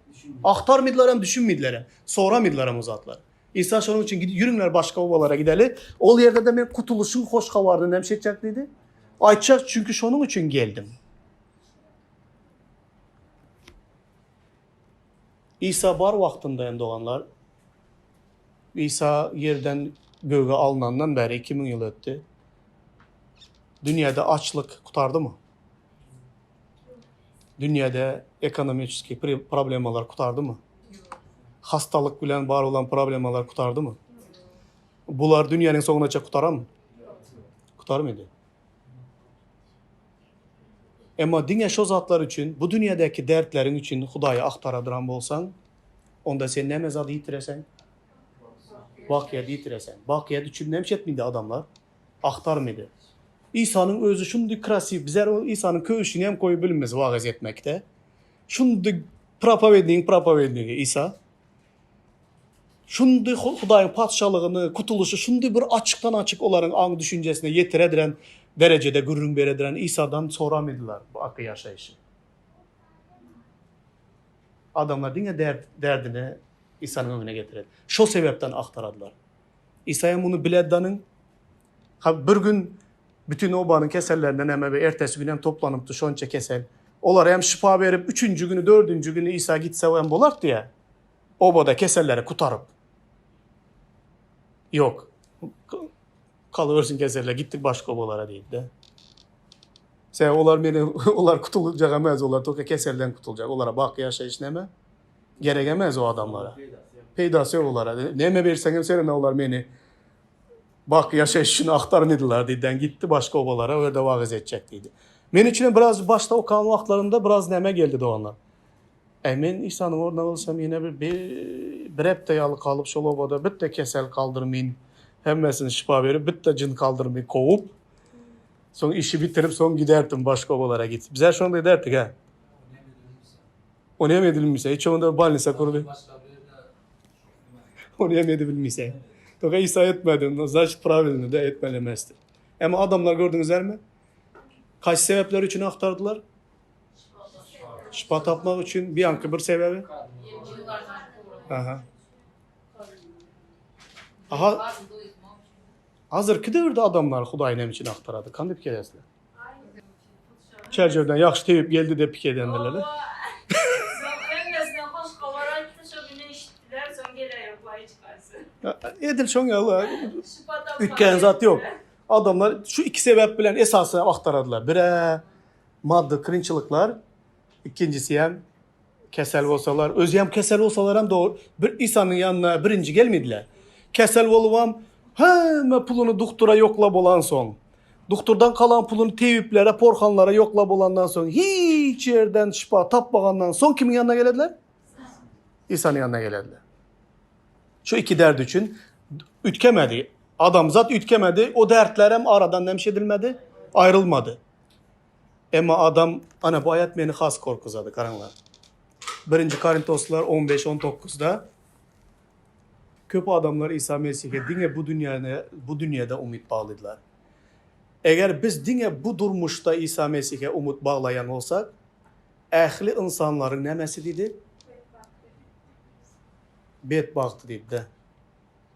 Agtarmydylar hem, düşünmediler hem, soramydylar hem o zatlary. Isa şonuň üçin gidip ýörüňler başga obalara gideli. Ol ýerde-de men kutulyşyň hoş habaryny näme etjek diýdi? Aýtjak, çünki şonuň üçin geldim. Isa bar wagtynda hem doganlar, Isa ýerden göge alnandan bäri 2000 ýyl ötdi. Dünýäde açlyk gutardymy? Dünýäde ekonomiçeskiý problemalar gutardymy? Hastalyk bilen bar bolan problemalar gutardymy? Bular dünýäniň soňuna çek gutaramy? Gutarmady. Emma diňe şo zatlar üçin, bu dünýädäki dertleriň üçin Hudaýy agtaradyran bolsaň, onda sen näme zady ýitireseň? Bakyýady ýitireseň. Bakyýat üçin näme etmidi adamlar? Agtarmydy. Isanyň özi şundy krasiw, bizler ol Isanyň köwşüni hem goýup bilmez wagyz etmekde. Şundy propowednigiň propowednigi Isa. Şundy Hudaýyň patyşalygyny, kutulyşy şundy bir açykdan-açyk olaryň aň-düşünjesine ýetirediren derejede gürrüň berediren Isadan soramydylar bu aky ýaşaýşy. Adamlar diňe dert, derdini Isanyň öňüne getiredi. Şo sebäpden agtaradylar. Isa hem muny biledanyň Ha bir gün bütün obanyň kesellerinden hem we ertesi gün hem toplanypdy şonça kesel. Olara hem şypa berip, üçünji güni, dördünji güni Isa gitse hem bolardy diýä. Obada keselleri gutaryp. Ýok. Kalybersin keseller, gitdik başga obalara diýdi-de. Sen olar meni, olar gutuljak emez, olar toka keselden gutuljak. Olara baky ýaşaýyş näme? Gerek emez o adamlara. Peýdasy ýok olara. Näme berseň hem sen olar meni baky ýaşaýyş üçin agtarmydylar diýdi. Gitdi başga obalara, o ýerde wagyz etjek diýdi. Men üçin hem biraz başda okan wagtlarymda biraz näme geldi doganlar. Äý, men Isanyň ornuna bolsam, ýene bir bir hepde ýaly galyp, şol obada bitte kesel kaldyrmyn, hemmesini şypa berip, bitte jyn kaldyrmyn kowup, soň işi bitirip, soň giderdim başga obalara git. Bizler şonda ederdik, hä. Ony hem edilmişse, hiç onda balnisa kurdy. Ony hem edibilmişse. Toka Isa etmedi, no, значит правильно, da etmeli emesdi. Emma adamlar gördüňizlermi? Kaç sebäpler üçin aktardylar? Şypa tapmak üçin bir bir sebäbi? Aha. Aha. Hazırki döwürde adamlar Hudaýy näme üçin agtarady? Kandy pikir edesizler? Çerjewden ýagşy tebip geldi dep pikir edendirler. Hemmesine hoş habar aýtdy, şo güni eşitdiler, soň geläýoklar hiç haýsy. Edil şoň ýaly. Üýtgän zat ýok. Adamlar şu iki sebäp bilen esasy agtaradylar. Bire maddy kynçylyklar, ikinjisi hem kesel bolsalar, özi hem kesel bolsalar hem dogry bir Isanyň ýanyna birinji gelmediler. Kesel bolubam hemme puluny doktora ýokla bolansoň, doktordan kalan puluny tebiplere, porhanlara ýokla bolandan soň, hiç ýerden şypa tapmagandan soň kimiň ýanyna gelediler? Isanyň ýanyna gelediler. Şu iki dert üçin üýtgemedi. Adamzat üýtgemedi, o dertlerem aradan nämiş edilmedi? Aýrylmady. Emma adam, ana bu aýat meni has gorkuzady, garaňlar. Birinji Korintoslar 15 19-da köp adamlar Isa Mesihe diňe bu dünýäni, bu dünýede umyt bagladylar. Eger biz diňe bu durmuşda Isa Mesihe umyt baglaýan bolsak, ähli ynsanlaryň nämesi diýdi? Betbagty diýdi-de.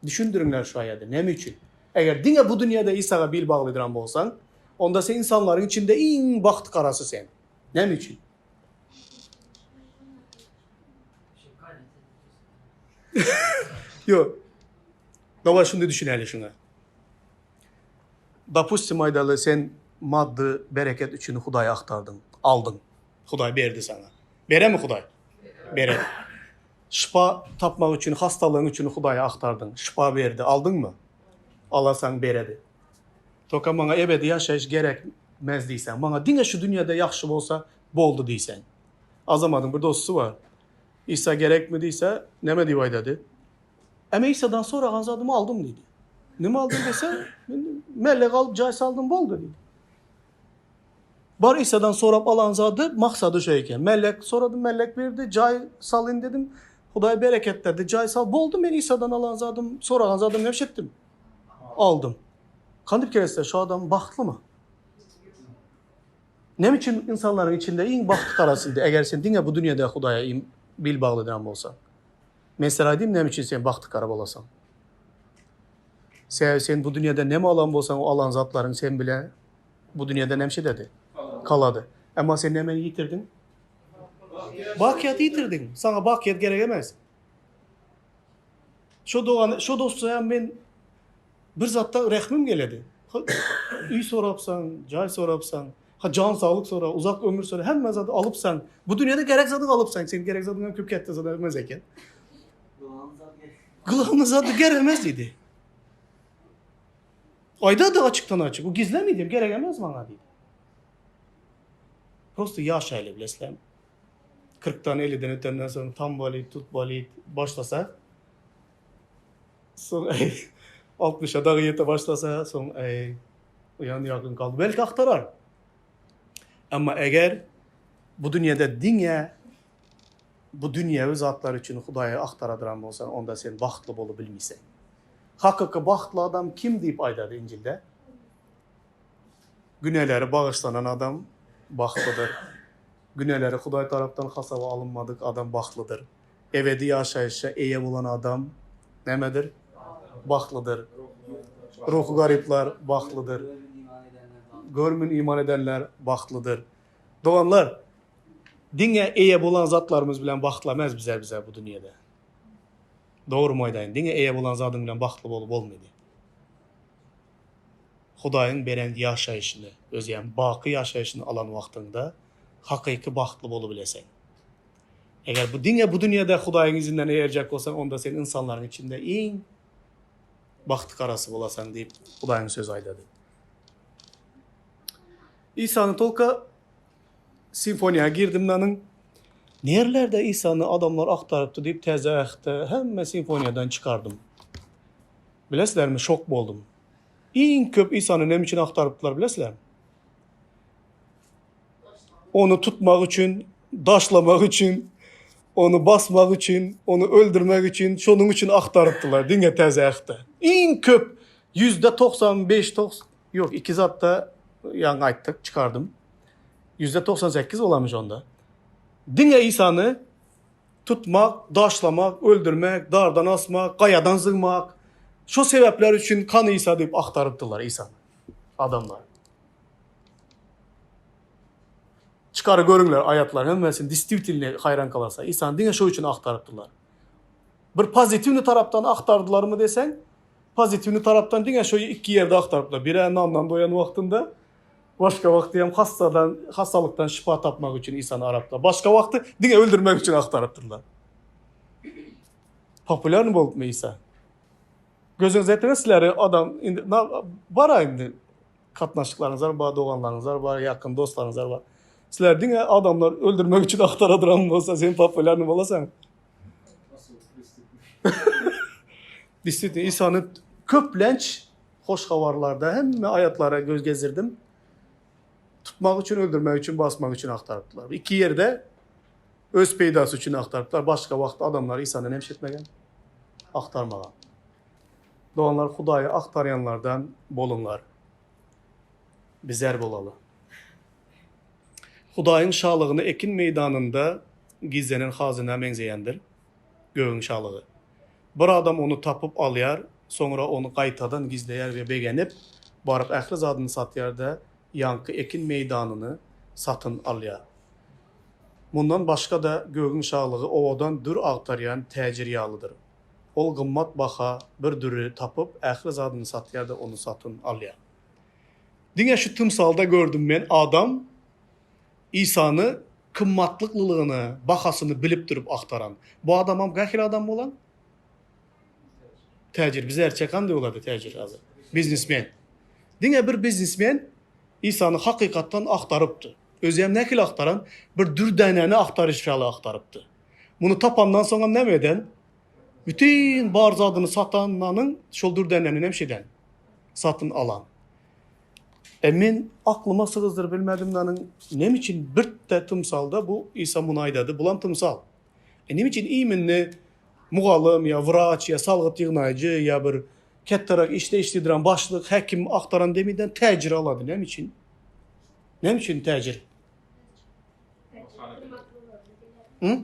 Düşündiriňler şu aýady. Näme üçin? Eger diňe bu dünýede Isaga bil bagladyran bolsaň, onda sen ynsanlaryň içinde iň bagty garasy sen. Näme üçin? Ýok. Daway şuny düşüneli şuňa. Dopustim aýdaly sen maddy bereket üçin Hudaýy agtardyň, aldyň. Hudaý berdi saňa. Beremi Hudaý? Beredi. Şypa tapmak üçin hastalygyň üçin Hudaýy agtardyň. Şypa berdi, aldyňmy? Alasaň beredi. Toka maňa ebedi ýaşaýyş gerekmez diýseň, maňa diňe şu dünýede ýagşy bolsa boldy diýseň. Azamadyň bir dosty bar. Isa gerekmi diýse, näme diýip aýdady? Eme Isadan soragan zadymy aldym diýdi. Nime aldyň dese, men mellek alyp jaý saldym boldy diýdi. Bar Isadan sorap alan zady maksady şo eken. Mellek soradym, mellek berdi, jaý salyn dedim. Hudaý bereketledi, jaý sal boldy. Men Isadan alan zadym, soragan zadym näme etdim? Aldym. Kandyp kereste şo adam bagtlymy? Näme üçin insanlaryň içinde iň bagtly garasyndy, eger sen diňe bu dünýede Hudaýa bil bagladyran bolsaň? Men sana aýdayym näme üçin sen bagty gara bolasaň. Sebäbi sen bu dünýede näme alan bolsaň o alan zatlaryň sen bile bu dünýede näme şededi? Kalady. Emma sen nämeni ýitirdiň? Bakyýaty ýitirdiň. Saňa bakyýat gerek emes. Şo dogan, şo dostaya men bir zatda rehmim geledi. Öý sorapsaň, jaý sorapsaň, ha jan saglyk sora, uzak ömür sora, hemme zady alypsaň, bu dünýede gerek zadyňy alypsaň, sen gerek zadyň hem köp ketde zat emez eken. Gylanyň zady gerek emez diýdi. Aýdady açykdan açyk, bu gizlemedi, gerek emez maňa diýdi. Prosta ýaşaýly bilesizlermi? 40-dan 50-den ötenden soň tam bolit, tut bolit başlasa, soň eý 60-a dagy ýete başlasa, soň eý uýan ýakyn kaldy. Belki agtarar. Emma eger bu dünýede diňe bu dünýewi zatlar üçin Hudaýy agtaradyran bolsaň, onda sen bagtly bolup bilmeýseň. Hakyky bagtly adam kim diýip aýdady Injilde? Günäleri bagyşlanan adam bagtlydyr. Günäleri Hudaý tarapdan hasaba alynmadyk adam bagtlydyr. Ebedi ýaşaýşa eýe bolan adam nämedir? Bagtlydyr. Ruhy garyplar bagtlydyr. Görmün iman edenler bagtlydyr. Doganlar, diňe eýe bolan zatlarymyz bilen bagtly emes bizler bize bu dünýede. Dogrymy aýdaýyn, diňe eýe bolan zadyň bilen bagtly bolup bolmaýdy. Hudaýyň beren ýaşaýşyny, özem baky ýaşaýşyny alan wagtyňda hakyky bagtly bolubileseň. Eger bu diňe bu dünýede Hudaýyň yzyndan eýerjek bolsaň, onda sen ynsanlaryň içinde iň bagty garasy bolasaň diýip, Hudaýyň sözi aýdady. Isany tolka simfoniýa girdim meniň. Nerlerde Isany adamlar agtarypdy diýip Täze Ähtde hemme simfoniýadan çykardym. Bilesizlermi, şok boldum. Iň köp Isany näme üçin agtarypdylar bilesizlermi? Ony tutmak üçin, daşlamak üçin, ony basmak üçin, ony öldürmek üçin, şonuň üçin agtarypdylar diňe Täze Ähtde. Iň köp %95 ýok, iki zatda ýaňy aýtdyk, çykardym. %98 bolamyş onda. Diňe Isany tutmak, daşlamak, öldürmek, dardan asmak, gaýadan zyňmak, şo sebäpler üçin kan Isa diýip agtarypdylar Isany adamlar. Çykary görüňler aýatlaryň hemmesini distwitelny haýran galarsyň. Isany diňe şo üçin agtarypdylar. Bir pozitiwny tarapdan agtardylarmy deseň, pozitiwny tarapdan diňe şo iki ýerde agtarypdylar. Birä nandan doýan wagtynda, başga wagty hem hassadan, hassalykdan şypa tapmak üçin Isany arapdylar. Başga wagty diňe öldürmek üçin agtarypdyrlar. Populýarny bolupmy Isa? Gözüňize ýetirin sizleri adam indi bara indi Gatnaşyklaryňyzlar bar, doganlaryňyzlar bar, ýakyn dostlaryňyzlar bar. Sizler diňe adamlar öldürmek üçin agtaradyran bolsa, sen populýarny bolasaň. Действительно, Isany köplenç hoş habarlarda hemme aýatlara göz gezdirdim. Tutmak üçin, öldürmek üçin, basmak üçin agtarypdylar. Iki ýerde öz peýdasy üçin agtarypdylar. Başga wagt adamlar Isany näme etmegen? Agtarmagan. Doganlar, Hudaýy agtarýanlardan boluňlar. Bizler bolaly. Hudaýyň şalygyny ekin meýdanynda gizlenen hazyna meňzeýändir. Gögüň şalygy. Bir adam ony tapyp alýar, soňra ony gaýtadan gizleýär we begenip, baryp ähli zadyny satýar-da, ýaňky ekin meýdanyny satyn alýar. Mundan başga-da, gögüň şalygy owadan dür agtarýan täjir ýalydyr. Ol gymmat baha bir düri tapyp, ähli zadyny satýar-da, ony satyn alýar. Diňe şu tymsalda gördüm men adam Isany kymmatlyklylygyny, bahasyny bilip durup agtaran. Bu adamam gähili adam bolan? Täjir. Bizler çekan diýiladi täjir hazir. Biznesmen. Diňe bir biznesmen Isany hakykatdan agtarypdy. Özem nähili agtaran? Bir dürdänäni agtaryş ýaly agtarypdy. Muny tapandan soňam näme eden? Bütin bar zadyny satananyň şol dürdänäni näme eden? Satyn alan. E men aklyma sygyzdyryp bilmedim nanyň neme üçin birde tymsalda bu Isa muny aýdady bulam tymsal. E neme üçin iminni mugallym ýa wraç ýa salgyt ýygnaýjy ýa bir ketterak işde işlediren başlyk häkim agtaran demiden täjir alady neme üçin? Neme üçin täjir? Hı?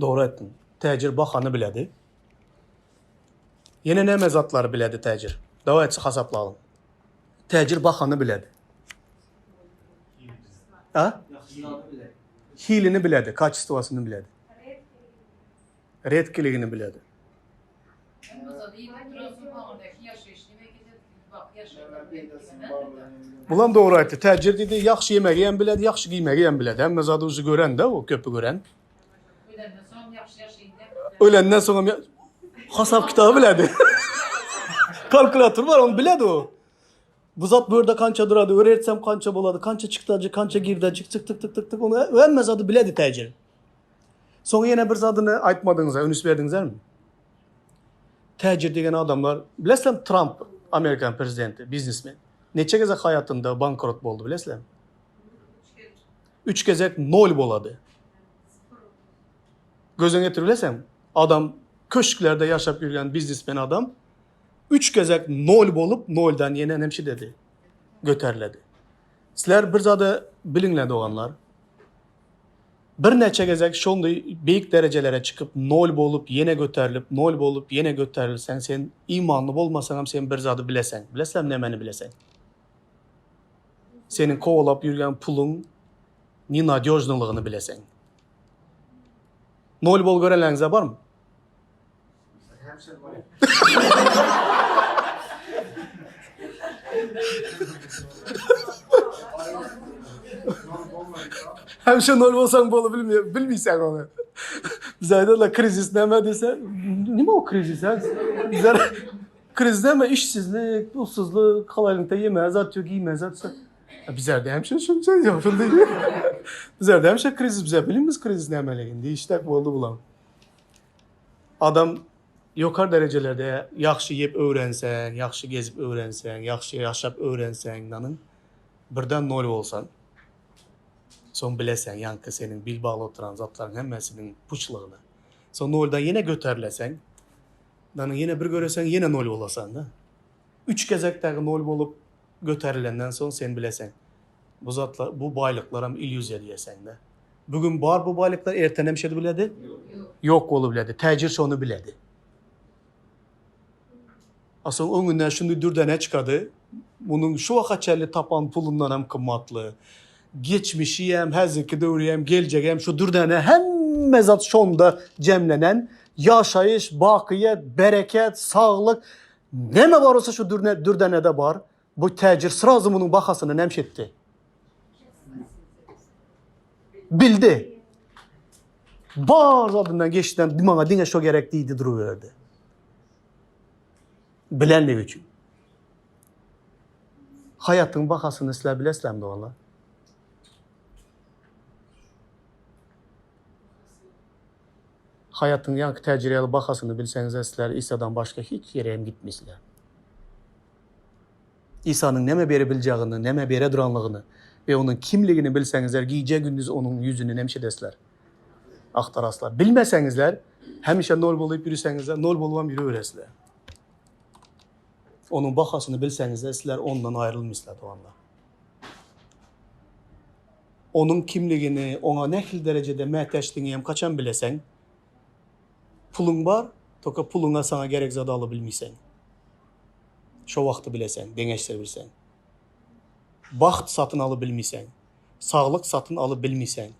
Dogry aýtdyň. Täjir bahany biledi. Ýene näme zatlary biledi täjir? Dawayçy hasaplalyň. Täjir bahany biledi. A? Hilini biledi, kaçestwasyny biledi. Redkiligini biledi. Bulam dogry aýtdy. Täjir diýdi, ýagşy ýemegi hem biledi, ýagşy giýmegi hem biledi. Hemme zady uzy gören-de o, köpi gören. Ölenden soň hem hasap kitaby biledi. Kalkulator bar, onu biledi o. Bu zat bu ýerde kança durady, öwretsem kança bolady, kança çykdajy, kança girdeji, tık tık tık tık tık onu hemme zady biledi täjir. Soň ýene bir zadyny aýtmadyňyz, üns berdiňizmi? Täjir diýen adamlar, bilesizmi Trump Amerikan prezidenti, biznesmen. Neçe gezek hayatynda bankrot boldy bilesizmi? Üç gezek nol bolady. Gözüňe getirip bileseň, adam köşklerde ýaşap ýörgen biznesmen adam üç gezek nol bolup, noldan ýene nemşi dedi, göteriledi. Sizler bir zady biliňle doganlar. Birnäçe gezek şonday beýik derejelere çykyp, nol bolup, ýene göterilip, nol bolup, ýene göterilseň, sen imanly bolmasaňam sen bir zady bileseň. Bilesizlermi nämeni bileseň? Seniň kowalap ýürgen puluň nenadýožnylygyny bileseň. Nol bol görenleriňizde barmy? Hemşe nol bolsaň bolu bilmiyor, bilmeysen onu. Biz aýdarlar krizis näme dese, nime o krizis ha? Bizler kriz näme işsizlik, pulsuzlyk, halaýlyňda ýemä zat ýok, giýmä zat ýok. Bizlerde hemşe şunça ýok şunda. Bizlerde hemşe krizis, bize bilimiz krizis nämeligini diýişdek boldy bular. Adam ýokary derejelerde ýagşy iýip öwrenseň, ýagşy gezip öwrenseň, ýagşy ýaşap öwrenseň, nanyň birden nol bolsaň, soň bileseň, ýaňky seniň bil bagly oturan zatlaryň hemmesiniň puçlygyny. Soň noldan ýene göterileseň, nanyň ýene bir göreseň, ýene nol bolasaň-da. Üç gezek dagy nol bolup göterilenden soň sen bileseň, bu zatlar, bu baýlyklaram illýuziýa diýeseň-de. Bu gün bar bu baýlyklar, ertenem şeýdip biledi? Ýok bolup biledi. Täjir şony biledi. A soň öňünden şuny dürdene çykady. Munuň şu waka çenli tapan pulundan hem gymmatly. Geçmişi hem, häzirki döwri hem, geljegi hem şu dürdene hemme zat şonda jemlenen ýaşaýyş, bakyýet, bereket, saglyk Näme bar bolsa şu dürdenede bar. Bu täjir srazu munuň bahasyny näme etdi? Bildi. Bar zadyndan geçdi, maňa diňe şo gerek diýdi duruberdi. Bilenligi üçin. Haýatyň bahasyny sizler bilesizlermi doganlar? Haýatyň ýaňky täjir ýaly bahasyny bilseňizler sizler Isadan başga hiç ýere hem gitmeýsizler. Isanyň näme bere biljagini, näme bere duranlygyny we onuň kimligini bilseňizler gije-gündiz onuň ýüzüni nemşedesizler. Agtaraslar. Bilmeseňizler hemişe nol bolup ýürüseňizler nol bolubam ýürüberesizler. Onuň bahasyny bilseňizler sizler ondan aýrylmaýsizler doganlar. Onuň kimligini, oňa nähili derejede mätäçdigiňi hem kaçan bileseň? Puluň bar, toka puluňa saňa gerek zady alyp bilmeýseň. Şo wagty bileseň, deňeşdirip bilseň. Bagt satyn alyp bilmeýseň. Saglyk satyn alyp bilmeýseň.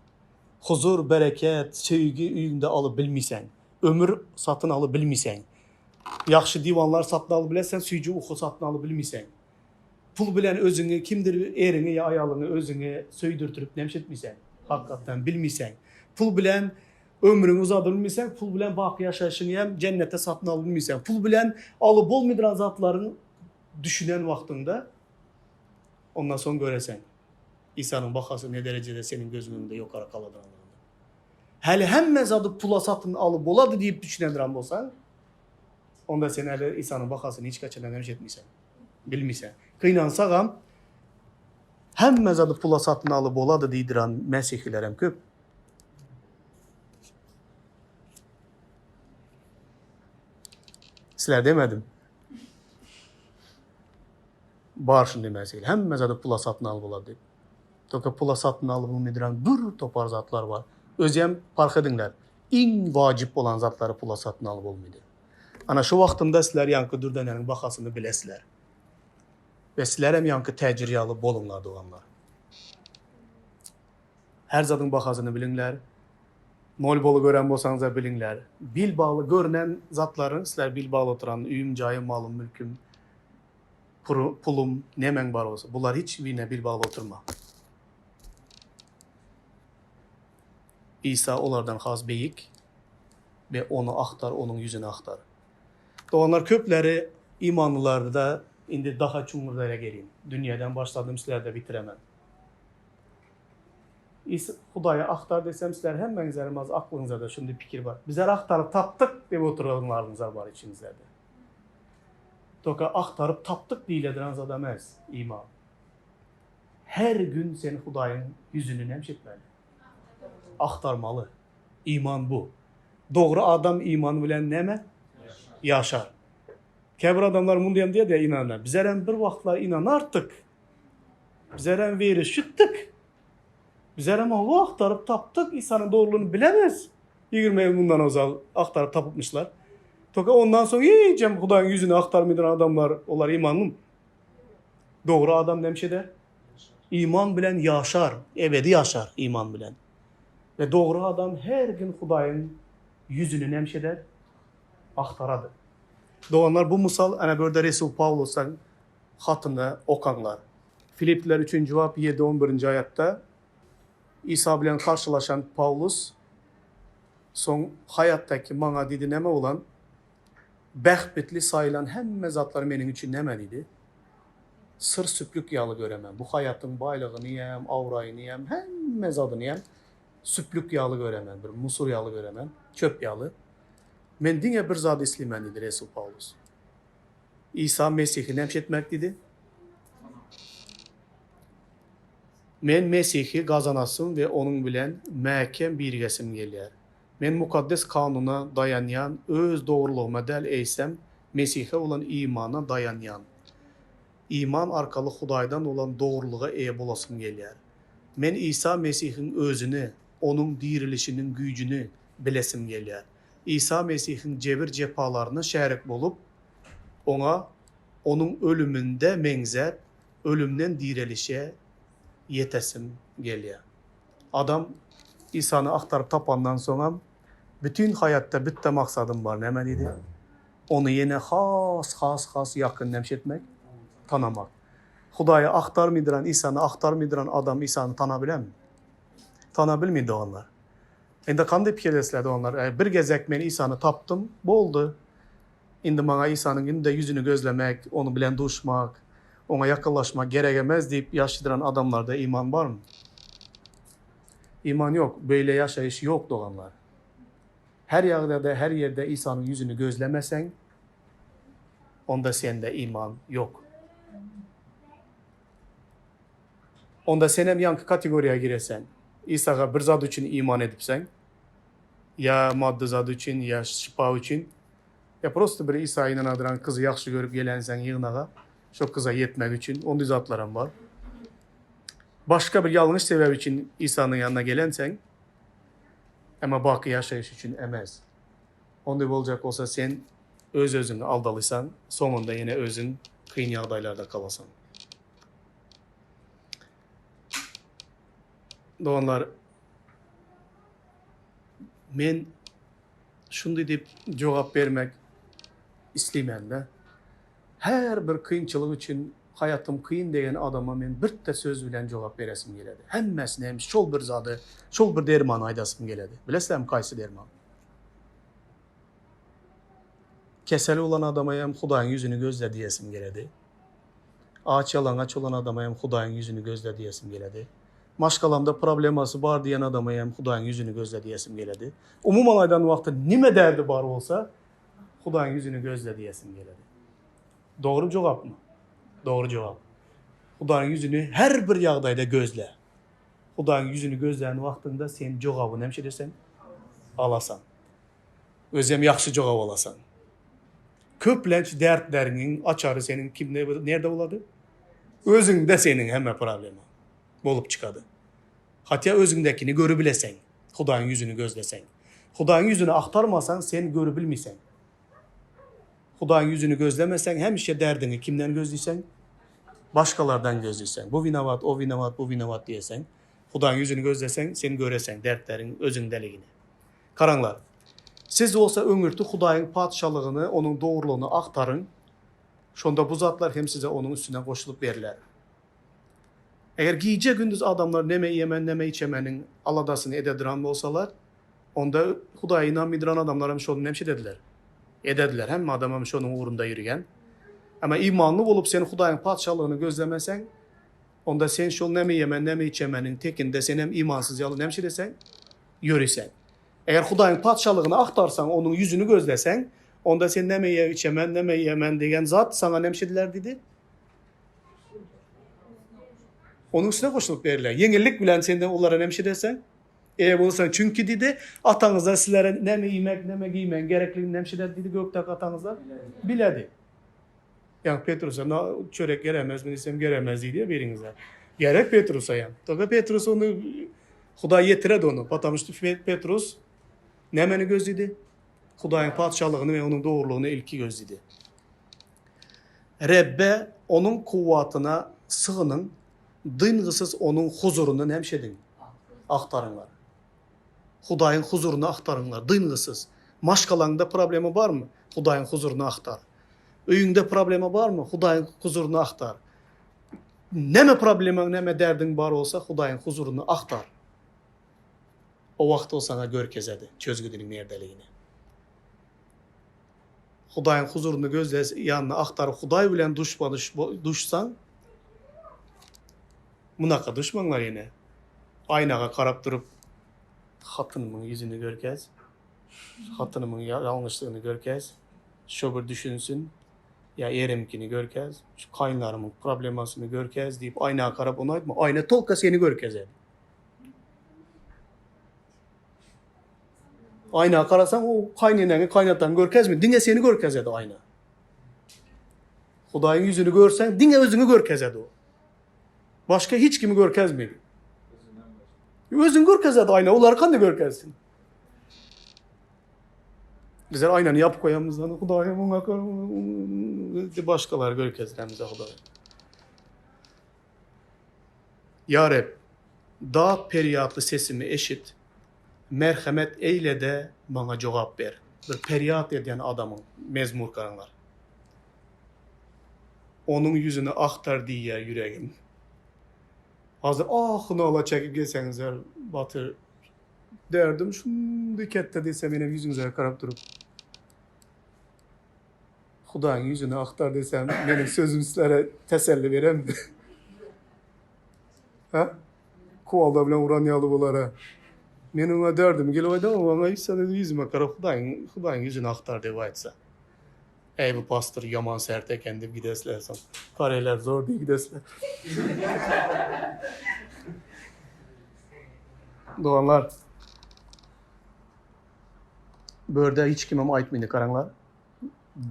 Huzur, bereket, söýgi öýüňde alyp bilmeýseň. Ömür satyn alyp bilmeýseň. Ýagşy diwanlar satyn alyp bilerseň, süýji uky satyn alyp bilmeýseň. Pul bilen özüňi kimdir eriňi ýa aýalyňy özüňe söýdürtirip näme etmeýseň, hakykatdan bilmeýseň. Pul bilen ömrüňi uzadyp bilmeýseň, pul bilen baky ýaşaýşyňy hem jennetde satyn alyp bilmeýseň. Pul bilen alyp bolmaýdran zatlaryň düşünen wagtyňda ondan soň göreseň Isanyň bahasy ne derejede seniň gözüň öňünde ýokary galadranlygyny. Häli hemme zady pula satyn alyp bolady diýip düşünendiran bolsaň, onda sen häli Isanyň bahasyny hiç haçan näme etmeýseň. Bilmeýseň. Gynansagam, hemme zady pula satyn alyp bolady diýdiran mesihilerem köp. Sizler demedim. Bar şunday mesihiler. Hemme zady pula satyn alyp bolady diýip. Toka pula satyn alyp bolmaýdyran bir topar zatlar bar. Özem parh ediňler. Iň wajyp bolan zatlary pula satyn alyp bolmaýdy. Ana şu wagtynda sizler ýaňky dürdenäniň bahasyny bilesizler. We sizlerem ýaňky täjir ýaly boluňlar doganlar. Her zadyň bahasyny biliňler. Nol boly gören bolsaňyzlar biliňler. Bil bagly görnen zatlaryň sizler bil bagly oturan öýüm, jaýym, malym, mülküm, pulum, nemäň bar bolsa bular hiç birine bil bagly oturma. Isa olardan has beýik we ony agtar, onuň ýüzüni agtar. Doganlar köpleri imanlylarda indi daha çuňňur ýere gelin. Dünýeden başladym sizlerde bitiremen. Isa Hudaýy agtar desem sizler hemmäňizleriň az aklyňyzada şunday pikir bar. Bizler agtaryp tapdyk diýip oturanlaryňyzlar bar içiňizlerde. Toka agtaryp tapdyk diýilediren zat emes iman. Her gün sen Hudaýyň ýüzüni näme etmeli? Agtarmaly. Iman bu. Dogry adam iman bilen näme? Ýaşar. Käbir adamlar muny hem diýýär inanýar. Bizlerem bir wagtlar inanardyk. Bizlerem werişipdik. Bizlerem hawa agtaryp tapdyk. Isanyň dogrulygyny bilemez. 20 ýyl mundan ozal agtaryp tapypmyşlar. Toka ondan soň hiç hem Hudaýyň ýüzüni agtarmaýan adamlar, olar imanlymy? Dogry adam näme eder? Iman bilen ýaşar, ebedi ýaşar iman bilen. We dogry adam her gün Hudaýyň ýüzüni näme eder? Agtaradyr. Doganlar, bu mysal ana bu ýerde Resul Pawlusyň hatyny okaňlar. Filipliler üçünji bap ýedi on birinji aýatda Isa bilen garşylaşan Pawlus soň haýatdaky maňa diýdi näme bolan? Bähbitli saýylan hemme zatlar meniň üçin näme diýdi? Syr süplük ýaly göremen. Bu haýatyň baýlygyny hem, abraýyny hem, hemme zadyny hem süplük ýaly göremen, bir musur ýaly göremen, çöp ýaly. Men diňe bir zady isleýmen diýdi Resul Pawlus. Isa Mesihi näme etmek diýdi? Men Mesihi gazanasym we onuň bilen mäkäm birigesim gelýär. Men Mukaddes Kanuna daýanýan öz dogrulygyma däl, eýsem, Mesihe bolan imana daýanýan. Iman arkaly Hudaýdan bolan dogrulyga eýe bolasym gelýär. Men Isa Mesihiň Özüni, Onuň dirilişiniň güýjüni bilesim gelýär. Isa Mesihiň jebir-jepalaryna şärik bolup, Oňa Onuň ölüminde meňzäp, ölümden direlişe ýetesim gelýär. Adam Isany agtaryp tapandan soňam, Bütin haýatda bitte maksadym bar, näme diýdi? Ony ýene has, has, has ýakyn näme etmek? Tanamak. Hudaýy agtarmydyran, Isany agtarmydyran adam Isany tanabilermi? Tanabilmeýär doganlar. Indi kanday pikir edesizler doganlar? Bir gezek men Isany tapdym, boldy. Indi maňa Isanyň günde ýüzüni gözlemek, Onuň bilen duşmak, Oňa ýakynlaşmak gerek emez diýip ýaşydyran adamlarda iman barmy? Iman ýok. Beýle ýaşaýyş ýok doganlar. Her ýagdaýda, her ýerde Isanyň ýüzüni gözlemeseň, onda sende iman ýok. Onda senem ýaňky kategoriýa giresen. Isaga bir zat üçin iman edipseň, ýa maddy zat üçin, ýa şypa üçin, ýa prosto bir Isa ynanadyran kyzy ýagşy görüp gelenseň ýygnaga, şo kyza ýetmek üçin, ondy zatlaram bar. Başga bir ýalňyş sebäp üçin Isanyň ýanyna gelenseň, emma baky ýaşaýyş üçin emes. Ondy boljak bolsa sen öz-özüňi aldalysaň, soňunda ýene özüň kyn ýagdaýlarda galasaň. Doganlar, men şundy diýip jogap bermek isleýmän-de, her bir kynçylyk üçin haýatym kyn degen adama men birte söz bilen jogap beresim geledi. Hemmesine hem şol bir zady, şol bir dermany aýdasym geledi. Bilesizlermi kaýsy derman? Kesel bolan adama hem Hudaýyň ýüzüni gözle diýesim geledi. Aç-ýalaňaç bolan adama hem Hudaýyň ýüzüni gözle diýesim geledi. Maşgalamda problemasy bar diýen adama hem Hudaýyň ýüzüni gözle diýesim geledi. Umuman aýdan wagty nime derdi bar bolsa, Hudaýyň ýüzüni gözle diýesim geledi. Dogry jogapmy? Dogry jogap. Hudaýyň ýüzüni her bir ýagdaýda gözle. Hudaýyň ýüzüni gözlän wagtyňda sen jogaby näme edersen? Alasan. Özem ýagşy jogap alasan. Köplenç dertleriňiň açary seniň kimde, nerde bolady? Özüňde seniň hemme problema bolup çykady. Hatda özüňdekini görübileseň, Hudaýyň ýüzüni gözleseň. Hudaýyň ýüzüni agtarmasaň, sen görübilmiseň. Hudaýyň ýüzüni gözlemeseň, hemişe derdiňi kimden gözlüseň? Başgalardan gözlüseň. Bu winowat, o winowat, bu winowat diýeseň. Hudaýyň ýüzüni gözleseň, sen göreseň dertleriň özüňdeligini. Garaňlar, siz bolsa öňürti Hudaýyň Patyşalygyny, Onuň dogrulygyny agtaryň, şonda bu zatlar hem size onuň üstüne goşulyp berler. Eger gije-gündiz adamlar neme iýemen, neme içemeniň aladasyny ededyran bolsalar, onda Hudaýa ynanmydyran adamlar hem şony näme edediler? Edediler. Hemme adam hem şonuň ugrunda ýürýän. Emma imanly bolup sen Hudaýyň Patyşalygyny gözlemeseň, onda sen şol neme iýemen, neme içemeniň tekinde sen hem imansyz ýaly näme edeseň? Ýöriseň. Eger Hudaýyň Patyşalygyny agtarsaň, Onuň ýüzüni gözleseň, onda sen näme iýe içemen, näme iýemen diýen zat saňa näme ediler diýdi? Onuň üstüne goşulyp berler. Ýeňillik bilen senden olara näme ederseň? Eýe bolsaň, çünki diýdi, ataňyzlar sizlere näme iýmek, näme geýmegiň gerekligini näme eder diýdi, gökdäki ataňyzlar biledi. Ýa Petrusa na çörek geremezmi diýsem geremez diýdi biriňizler. Gerek Petrusa ýa. Toga Petrus ony Hudaý ýetiredi ony. Потому что Petrus nämeni gözledi? Hudaýyň patyşalygyny we onuň dogrulygyny ilki gözledi. Rebbe onuň kuwwatyna sygynyň, dyngysyz onuň huzuryny näme ediň? Agtaryňlar. Hudaýyň huzuryny agtaryňlar, dyngysyz. Maşgalaňda problema barmy? Hudaýyň huzuryny agtar. Öýüňde problema barmy? Hudaýyň huzuryny agtar. Näme problemaň, näme derdiň bar bolsa, Hudaýyň huzuryny agtar. O wagt ol saňa görkezedi çözgüdiniň nerdeligini. Hudaýyň huzuryny gözle, ýanyna agtaryp Hudaý bilen duşma-duş duşsaň, munaka duşmaňlar ýene. Aýnaga garap durup, hatynymyň ýüzüni görkez. Hatynymyň ýalňyşlygyny görkez. Şo bir düşünsin. Ýa erimkini görkez. Şu kaýynlarymyň problemasyny görkez diýip aýna garap ony aýtma. Aýna tolka seni görkezedi. Aýna garasaň o kaýneneňi kaýnataňy görkezmi? Diňe seni görkezedi aýna. Hudaýyň ýüzüni görseň diňe özüňi görkezedi o. Başga hiç kimi görkezmedi. Özüňi görkezedi aýna, olary kanda görkezsin? Bizler aýnany ýapyp goýamyzdan Hudaýym oňa başgalar görkezýär bize Hudaý. Ýa Reb, dat perýatly sesimi eşit, merhemet eýle-de maňa jogap ber. Bir perýat edýän adamyň mezmur garaňlar. Onuň ýüzüni agtar diýýär ýüregim. Hazir ah-nala çekip gelseňizler Batyr Derdim şundy ketde diýsem menem ýüzüňize garap durup Hudaýyň ýüzüni agtar diýsem meniň sözüm sizlere teselli beremdi. Ha? Kuwalda bilen uran ýaly bolar ha. Men oňa derdimi gelip aýdamok, maňa hiç zat ýüzüme garap Hudaýyň Hudaýyň ýüzüni agtar diýip aýtsa. Eý bu pastor ýaman sert eken diýip gidesler soň. Koreýler zor diýip gidesler. Doganlar. Bu ýerde hiç kimem aýtmyny garaňlar.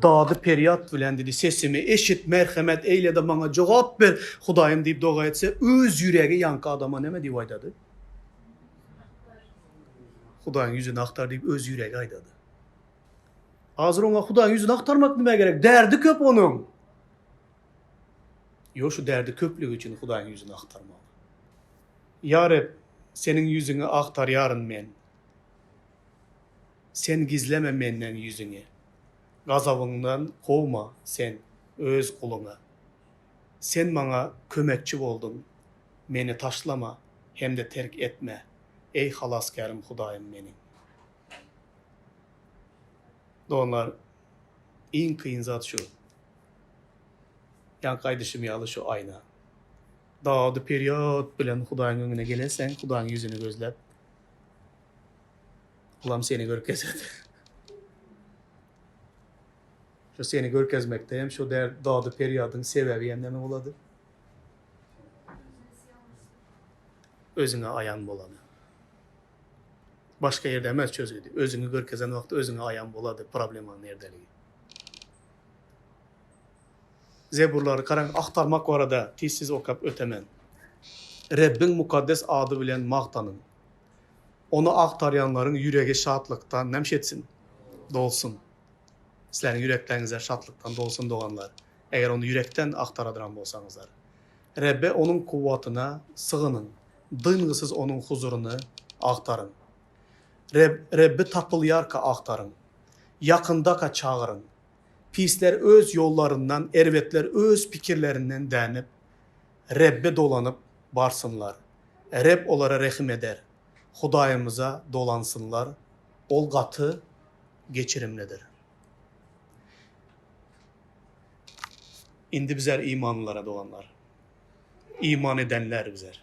Dady perýat bilen diýdi, sesimi eşit, merhemet eýle-de maňa jogap ber, Hudaýym diýip doga etse, öz ýüregi ýaňky adama näme diýip aýdady? Hudaýyň ýüzüni agtar diýip öz ýüregi aýdady. Hazir oňa Hudaýyň ýüzüni agtarmak nämä gerek? Derdi köp onuň. Ýok, şu derdi köplügi üçin Hudaýyň ýüzüni agtarmaly. Ýa Reb, Seniň ýüzüňi agtarýaryn men. Sen gizleme menden ýüzüňi. Gazabyňdan kowma Sen Öz guluňy. Sen maňa kömekçi bolduň, meni taşlama hem-de terk etme, eý Halasgärim Hudaýym meniň. Doganlar, iň kyn zat şu. Ýaňky aýdyşym ýaly şu aýna. Dady-perýat bilen Hudaýyň öňüne geleseň, Hudaýyň ýüzüni gözläp, Olam seni görkezedi. Şu seni görkezmekde hem şu der dady perýadyň sebebi hem näme bolady? Özüňe aýan bolady. Başga ýerde emes çözgüdi. Özüňi görkezen wagty özüňe aýan bolady problemanyň nerdeligi. Zeburlary garaň agtarmak barada tizsiz okap ötemen. Rebbiň mukaddes ady bilen magtanyň. Ony agtarýanlaryň ýüregi şatlykdan nämiş etsin? Dolsun. Sizleriň ýürekleriňizler şatlykdan dolsun, doganlar, eger ony ýürekden agtaradyran bolsaňyzlar. Rebbe Onuň kuwwatyna sygynyň, dyngysyz Onuň huzuryny agtaryň. Reb, Rebbi tapylýarka agtaryň, ýakyndaka çagyryň. Pisler öz ýollaryndan, erbetler öz pikirlerinden dänip, Rebbe dolanyp barsynlar. Reb olara rehim eder. Hudaýymyza dolansynlar, Ol gaty geçirimlidir. Indi bizler imanlylara doganlar. Iman edenler bizler.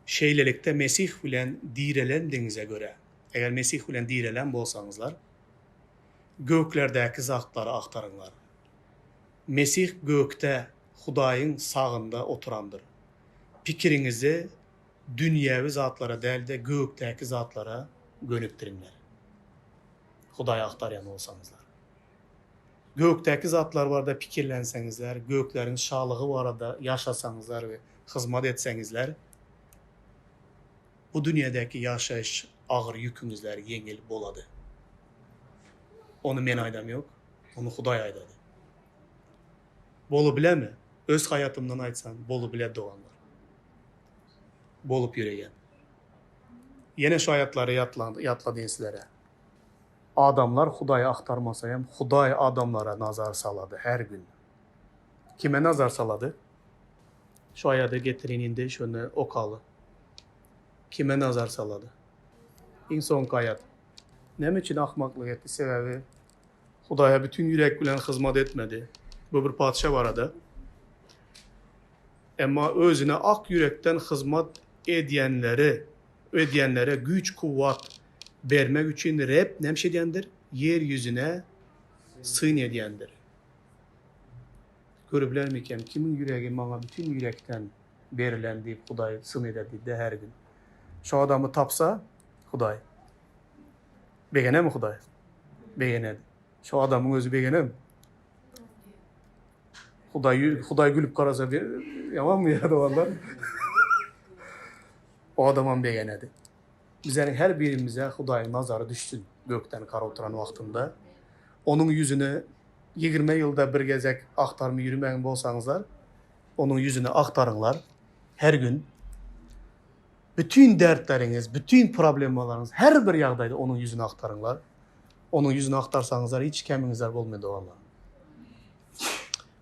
Şeýlelikde Mesih bilen direlendigiňize görä, eger Mesih bilen direlen bolsaňyzlar, göklerdäki zatlary agtaryňlar. Mesih gökde Hudaýyň sagynda oturandyr. Pikiriňizi dünýewi zatlara däl-de, gökdäki zatlara gönükdiriňler. Hudaýy agtarýan bolsaňyzlar. Gökdäki zatlar barada pikirlenseňizler, gökleriň şalygy barada ýaşasaňyzlar we hyzmat etseňizler, bu dünýedäki ýaşaýyş agyr ýüküňizler ýeňil bolady. Ony men aýdam ýok, ony Hudaý aýdady. Bolubilemi? Öz haýatymdan aýtsam, bolubile doganlar. Bolup ýöreýän. Ýene şu aýatlary ýatladyn sizlere. Adamlar Hudaýy agtarmasa hem, Hudaý adamlara nazar salady her gün. Kime nazar salady? Şu aýady getirin indi şony okaly. Kime nazar salady? Iň soňky aýat. Näme üçin akmaklyk etdi? Sebäbi Hudaýa bütin ýürek bilen hyzmat etmedi. Bu bir patyşa barada. Emma özüne ak ýürekden hyzmat edýänleri, edýänlere güýç-kuwwat bermek üçin Reb näme edýändir? Ýer ýüzüne syn edýändir. Görübilermikäm, kimiň ýüregi maňa bütin ýürekden berlen diýip Hudaý syn eder diýdi-de her gün. Şo adamy tapsa, Hudaý. Begenermi Hudaý? Begener. Şo adamyň özi begenermi? Hudaý Hudaý gülüp garasa ýamanmy ýa doganlar? O adamam begenedi. Bizleriň her birimize Hudaýyň nazary düşsün gökden gar oturan wagtynda. Onuň ýüzüni 20 ýylda bir gezek agtarmy ýürümäň bolsaňyzlar, onuň ýüzüni agtaryňlar her gün. Bütin dertleriňiz, bütin problemalaryňyz her bir ýagdaýda onuň ýüzüni agtaryňlar. Onuň ýüzüni agtarsaňyzlar hiç kemiňizler bolmaýar doganlar.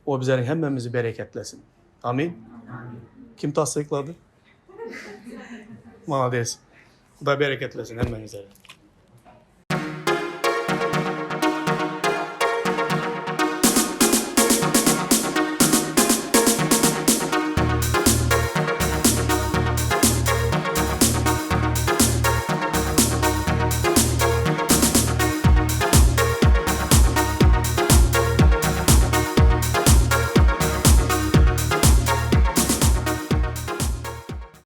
O bizleriň hemmemizi bereketlesin. Amin. Kim tassyklady? Malades. Hudaý bereketlesin hemmeňizleri.